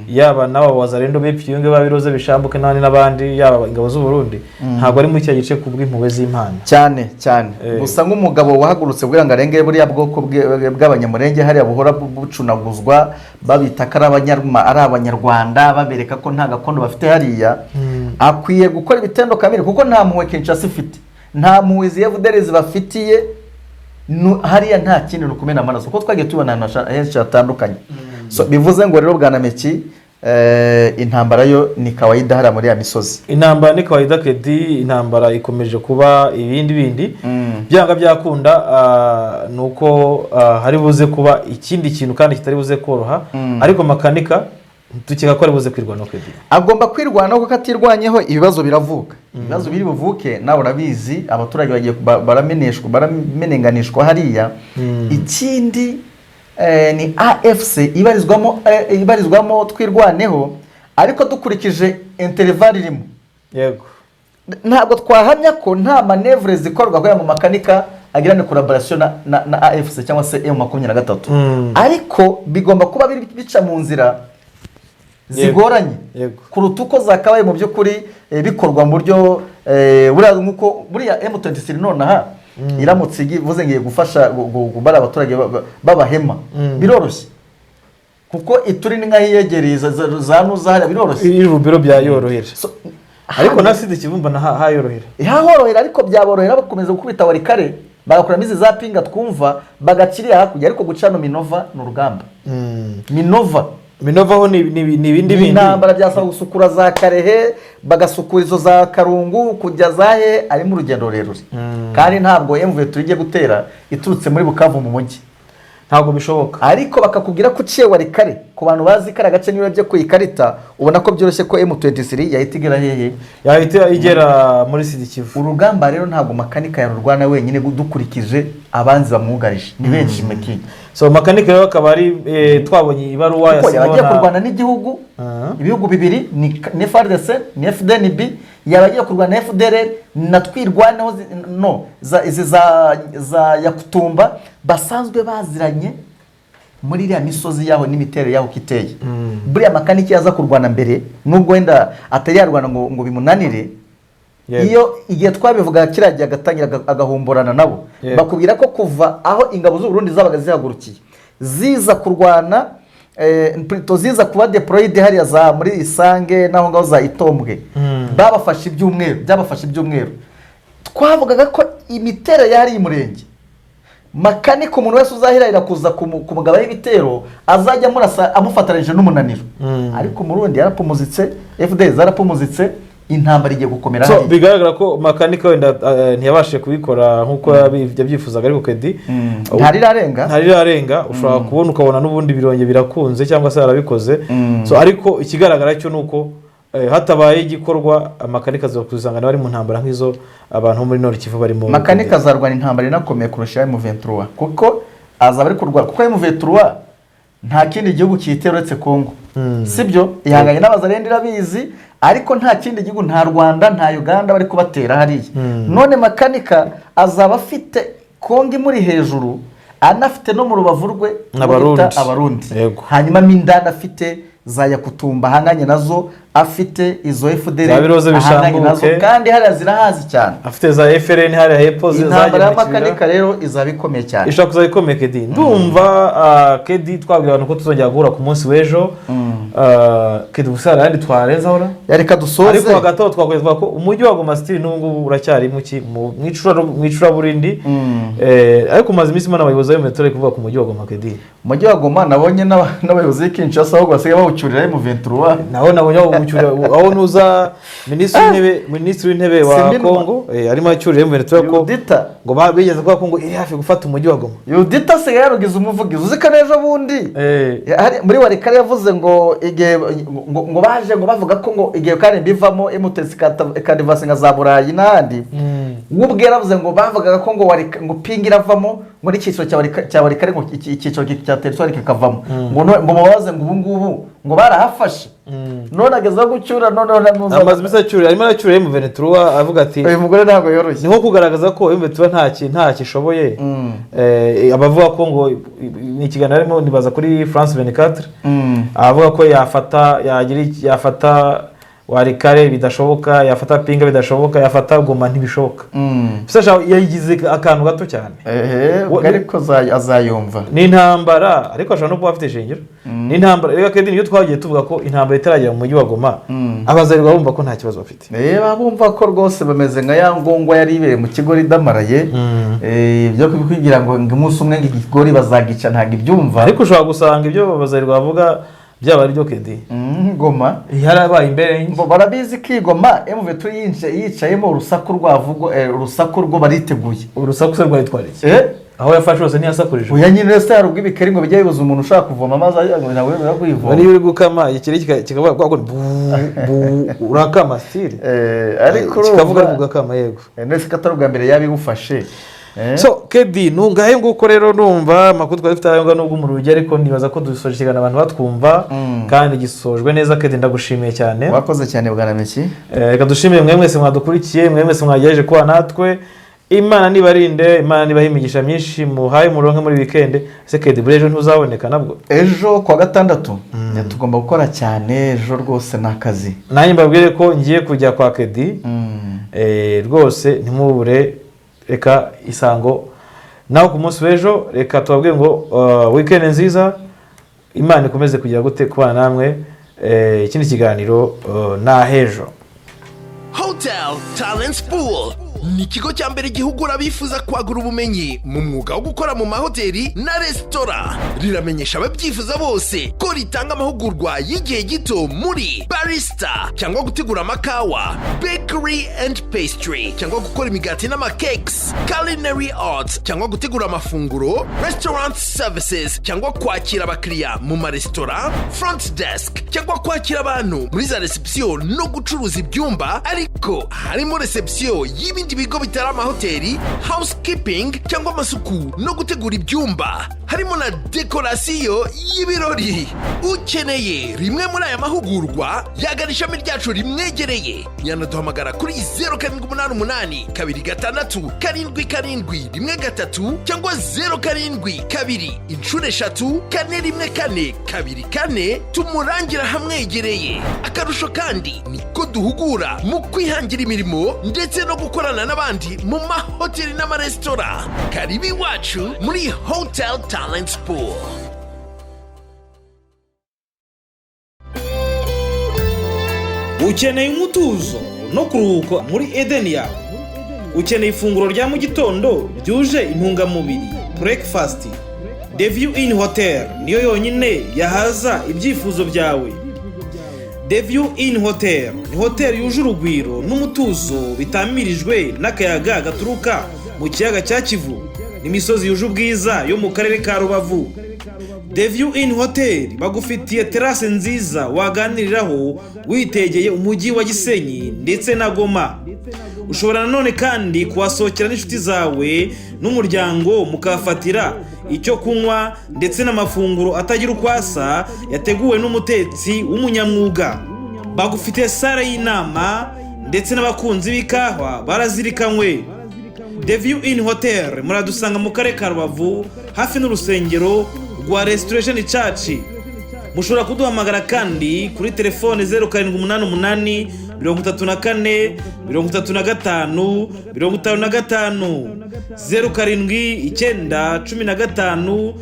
yaba n'aba Wazalendo bepfiyunge babiroze bishambuke n'abandi n'abandi, yaba ingabo z'u Burundi, ntabwo ari muri cya gice kubw'impuhwe z'Imana. Cyane cyane. Eh. Gusa nk'umugabo wahagurutse kugira ngo arenge buriya bwoko bw'Abanyamurenge hariya buhora bucunaguzwa, babita ko ari Abanyarwanda, babereka ko nta gakondo bafite hariya, akwiye gukora ibitendo kamere, kuko nta mpuhwe Kinshasa ifite, nta mpuhwe izi FDLR zibafitiye. Hariya nta kindi, ni ukumena amaraso, kuko twagiye tubona ahantu henshi hatandukanye. So, bivuze ngo rero, bwana Meki, intambara yo ni kawaida hariya muri ya misozi. Intambara ni kawaida, kedi. Intambara ikomeje kuba ibindi bindi. Byanga byakunda, ni uko hari buze kuba ikindi kintu kandi kitari buze koroha, ariko Makanika dukeka ko ari buze kwirwanaho, kedi. Agomba kwirwanaho, kuko atirwanyeho ibibazo biravuka. Ibibazo biri buvuke nawe urabizi, abaturage bagiye barameneshwa, baramenenganishwa hariya. Ikindi ni AFC ibarizwamo Twirwaneho, ariko dukurikije intervalle irimo, ntabwo twahamya ko nta manœuvre zikorwa kugira ngo Makanika agirane collaboration na AFC cyangwa se M23, ariko bigomba kuba biri bica mu nzira zigoranye kuruta uko zakabaye mu by'ukuri bikorwa mu buryo buriya, nk'uko buriya M23 nonaha iramutse ivuze ngiye gufasha bariya abaturage b'Abahema, biroroshye, kuko Ituri ni nk'ahiyegereye za nuza hariya, biroroshye. Iri Rubero byayorohera. So, ariko na Sud Kivu mbona hayorohera. Hahorohera, ariko byaborohera bakomeza gukubita Walikale, bagakuramo izi za Pinga twumva, bagaciriya hakurya, ariko guca no Minova ni urugamba. Minova. Minova ho ni ibindi bindi. Intambara, byasaba gusukura za Karehe, bagasukura izo za Karungu, kujya za he, arimo urugendo rurerure, kandi ntabwo M23 igiye gutera iturutse muri Bukavu mu mujyi. Ntabwo bishoboka. Ariko bakakubwira ko uciye Walikale, ku bantu bazi kariya gace, niba byo ku ikarita ubona ko byoroshye ko M23 yahita igera hehe? Yahita igera muri Sud Kivu. Urugamba rero ntabwo Makanika yarurwana wenyine, dukurikije abanzi bamwugarije ni benshi, Meki. So Makanika rero akaba ari twabonye ibaruwa Kuko yaba agiye yasinywe na kurwana n'igihugu, ibihugu bibiri ni FARDC ni FDNB, yaba agiye kurwana na FDLR na Twirwaneho no za izi za Yakutumba basanzwe baziranye muri iriya misozi yaho n'imiterere yaho uko iteye. Buriya Makaniki yaza kurwana mbere, nubwo wenda atari yarwana ngo bimunanire, iyo igihe twabivuga kiriya gihe agatangira agahomborana nabo, bakubwira ko kuva aho ingabo z'u Burundi zabaga zihagurukiye ziza kurwana, plutôt ziza kuba deployed hariya za muri Isange n'aho ngaho za Itombwe, babafashe ibyumweru, byabafashe ibyumweru. Twavugaga ko imiterere yari murenge, Makanika umuntu wese uzahirahira kuza kumugabaho ibitero azajya amurasa amufatanije n'umunaniro. Ariko Umurundi yarapumuzitse, FDL zarapumuzitse, intambara igiye gukomera So hariya. bigaragara ko Makanika wenda ntiyabashije kubikora nk'uko yabyifuzaga, ariko kedi Ntarirarenga. Ntarirarenga. Ushobora kubona ukabona n'ubundi birongeye birakunze, cyangwa se yarabikoze. So ariko ikigaragara cyo ni uko hatabaye igikorwa, Makanika aza kuzisanga nawe ari mu ntambara nk'izo abantu bo muri Nord Kivu barimo. Makanika azarwana intambara inakomeye kurusha M23, kuko azaba ari kurwana, kuko M23 nta kindi gihugu kiyitera uretse Congo. Sibyo, ihanganye n'Abazarenda, irabizi, ariko nta kindi gihugu, nta Rwanda, nta Uganda bari kubatera hariya. None Makanika azaba afite Kongo imuri hejuru, anafite no mu rubavu rwe N'Abarundi. bita Abarundi. Hanyuma mo indani afite za Yakutumba ahanganye nazo, afite izo FDR Za Biroze ahanganye nazo, Bishambuke. kandi hariya zirahazi cyane. Afite za FRN hariya hepfo Intambara zagiye ya mu kibira. Makanika rero izaba ikomeye cyane. Ishobora kuzaba ikomeye. Kedi, ndumva Kedi, twabwira abantu ko tuzongera guhura ku munsi w'ejo. Kedi, gusa hari ayandi twarenzaho ra? Ya, reka dusoze. Ariko hagati aho twakwezwa ko umujyi wa Goma still n'ubu ngubu uracyari mu icuraburindi. Ariko umaze iminsi mbona abayobozi b'Imetero kuvuga ku mujyi wa Goma, Kedi. Umujyi wa Goma nabonye n'abayobozi b'i Kinshasa ahubwo basigaye bawucyurira M23. Naho nabonye bawucyurira, aho nuza minisitiri w'intebe wa Simbinwa. Kongo arimo acyurira M23 ko Yudita. ngo bigeze kuvuga ko ngo iri hafi gufata umujyi wa Goma. Yudita asigaye yarugize umuvugizi. Uzi ko n'ejo bundi muri Warikare yavuze ngo igihe ngo baje ngo bavuga ko ngo igihe kandi bivamo emutesi ikadivasi nka za Burayi n'ahandi, we ubwe yaravuze ngo bavugaga ko ngo ngo Pinga iravamo, ngo n'icyiciro cya Warikare, ngo icyiciro cya territoire kikavamo, ngo ngo mubabaze ngo ubu ngubu ngo barahafashe. None agezeho gucyura noneho Amaze iminsi acyurira, arimo aracyurira M23, avuga ati Uyu mugore ntabwo yoroshye. Ni nko kugaragaza ko M23 nta kishoboye. Abavuga ko ngo ni ikiganiro arimo nibaza kuri France 24, avuga ko yafata yagira yafata Warikare bidashoboka, yafata Pinga bidashoboka, yafata Goma ntibishoboka. Gusa yayigize akantu gato cyane. Ehe, ubwo ariko azayumva. Ni intambara, ariko ashobora no kuba afite ishingiro. Ni intambara reka Kedi, niyo twagiye tuvuga ko intambara itaragera mu mujyi wa Goma, abazarwa bumva ko nta kibazo bafite. Reba, bumva ko rwose bameze nka ya ngongwa yari ibereye mu kigo idamaraye. Byo kugira ngo umunsi umwe ngo ikigori bazagica, ntabwo ibyumva. Ariko ushobora gusanga ibyo abazarwa bavuga byaba ari byo, Kedi. Goma yarabaye imbere. Ngo barabizi ko igoma M23 yicayemo urusaku rwavugwa, urusaku rwo bariteguye. Urusaku se rwari iki? Eh? Aho yafashe hose ntiyasakurije. Oya nyine, se hari ubwo ibikeri ngo bijya bibuza umuntu ushaka kuvoma amazi, ngo ntabwo yemerewe kuyivoma. Niyo uri gukama ikiri kikavuga kwa kundi bu bu, urakama still. Ariko kikavuga urumva ariko ugakama, yego. Ndetse ko atari ubwa mbere yabigufashe. So Kedi, nungahe nguko rero, numva amakuru twari dufite ayo nubwo mu rugi, ariko nibaza ko dusoje ikiganiro abantu batwumva kandi gisojwe neza. Kedi, ndagushimiye cyane. Wakoze cyane, bwana Meki. Reka dushimire mwe mwese mwadukurikiye, mwe mwese mwagerageje kuba natwe. Imana nibarinde, Imana nibahe imigisha myinshi, muhaye muronke muri weekend. Ese Kedi, buri ejo ntuzaboneka nabwo? Ejo kuwa gatandatu tugomba gukora cyane, ejo rwose ni akazi. Nanjye mbabwire ko ngiye kujya kwa Kedi. Rwose ntimubure, reka isango nawe ku munsi w'ejo. Reka tubabwire ngo weekend nziza, Imana ikomeze kugira gute kubana namwe. Ikindi kiganiro ni ahejo. Hotel Talent Pool ni ikigo cya mbere gihugura abifuza kwagura ubumenyi mu mwuga wo gukora mu mahoteli na resitora. Riramenyesha ababyifuza bose ko ritanga amahugurwa y'igihe gito muri barista cyangwa gutegura amakawa, bakery and pastry cyangwa gukora imigati n'amakekes, culinary arts cyangwa gutegura amafunguro, restaurant services cyangwa kwakira abakiriya mu maresitora, front desk cyangwa kwakira abantu muri za reception no gucuruza ibyumba, ariko harimo reception y'ibindi bigo bitari amahoteli, housekeeping cyangwa amasuku no gutegura ibyumba, harimo na dekorasiyo y'ibirori. Ukeneye rimwe muri aya mahugurwa yagana ishami ryacu rimwegereye, yanaduhamagara kuri 0788267713 cyangwa 0723334124, tumurangira hamwegereye. Akarusho kandi ni ko duhugura mu kwihangira imirimo ndetse no gukorana n'abandi mu mahoteli n'amaresitora. Karibu iwacu muri Hotel Talent Pool. Ukeneye umutuzo no kuruhuka muri Edeni yawe? Ukeneye ifunguro rya mu gitondo ryuje intungamubiri, breakfast? The View Inn Hotel niyo yonyine yahaza ibyifuzo byawe. The View Inn Hotel ni hoteli yuje urugwiro n'umutuzo, bitamirijwe n'akayaga gaturuka mu kiyaga cya Kivu n'imisozi yuje ubwiza yo mu karere ka Rubavu. The View Inn Hotel bagufitiye terase nziza waganiriraho witegeye umujyi wa Gisenyi ndetse na Goma. Ushobora nanone kandi kuhasohokera n'inshuti zawe n'umuryango, mukahafatira Icyo kunywa ndetse n'amafunguro atagira uko asa yateguwe n'umutetsi w'umunyamwuga. Bagufitiye salle y'inama, ndetse n'abakunzi b'ikawa barazirikanywe. The View Inn Hotel muradusanga mu karere ka Rubavu, hafi n'urusengero rwa Restoration Church. Mushobora kuduhamagara kandi kuri telefone 0788 34 35 55, 079 15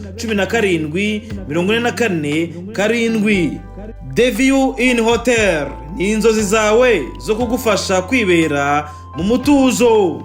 17 44 7. The View Inn Hotel ni inzozi zawe zo kugufasha kwibera mu mutuzo.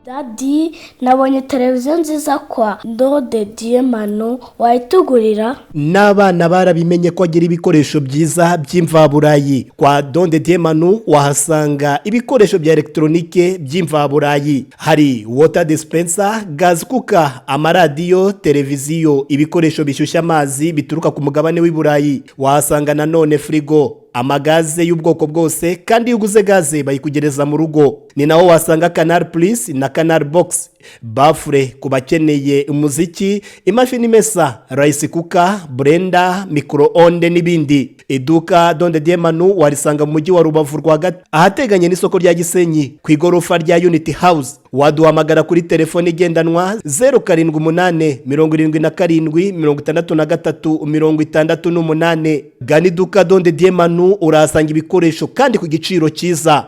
Daddy, nabonye televiziyo nziza kwa Dode Diemano, wayitugurira? N'abana barabimenye ko agira ibikoresho byiza by'imvaburayi. Kwa Donde Diemanu wahasanga ibikoresho bya elegitoronike by'imvaburayi. Hari water dispenser, gas cooker, amaradiyo, televiziyo, ibikoresho bishyushya amazi bituruka ku mugabane w'i Burayi. Wahasanga nanone firigo, amagaze y'ubwoko bwose, kandi iyo uguze gaze bayikugereza mu rugo. Ni naho wasanga Canal Plus na Canal Box, baffle ku bakeneye umuziki, imashini imesa, rice cooker, blender, micro-onde n'ibindi. Iduka Donde Diemanu warisanga mu mujyi wa Rubavu rwagati, ahateganye n'isoko rya Gisenyi, ku igorofa rya Unity House. Waduhamagara kuri telefone igendanwa 078 77 63 68. Gana iduka Donde Diemanu, urahasanga ibikoresho kandi ku giciro cyiza.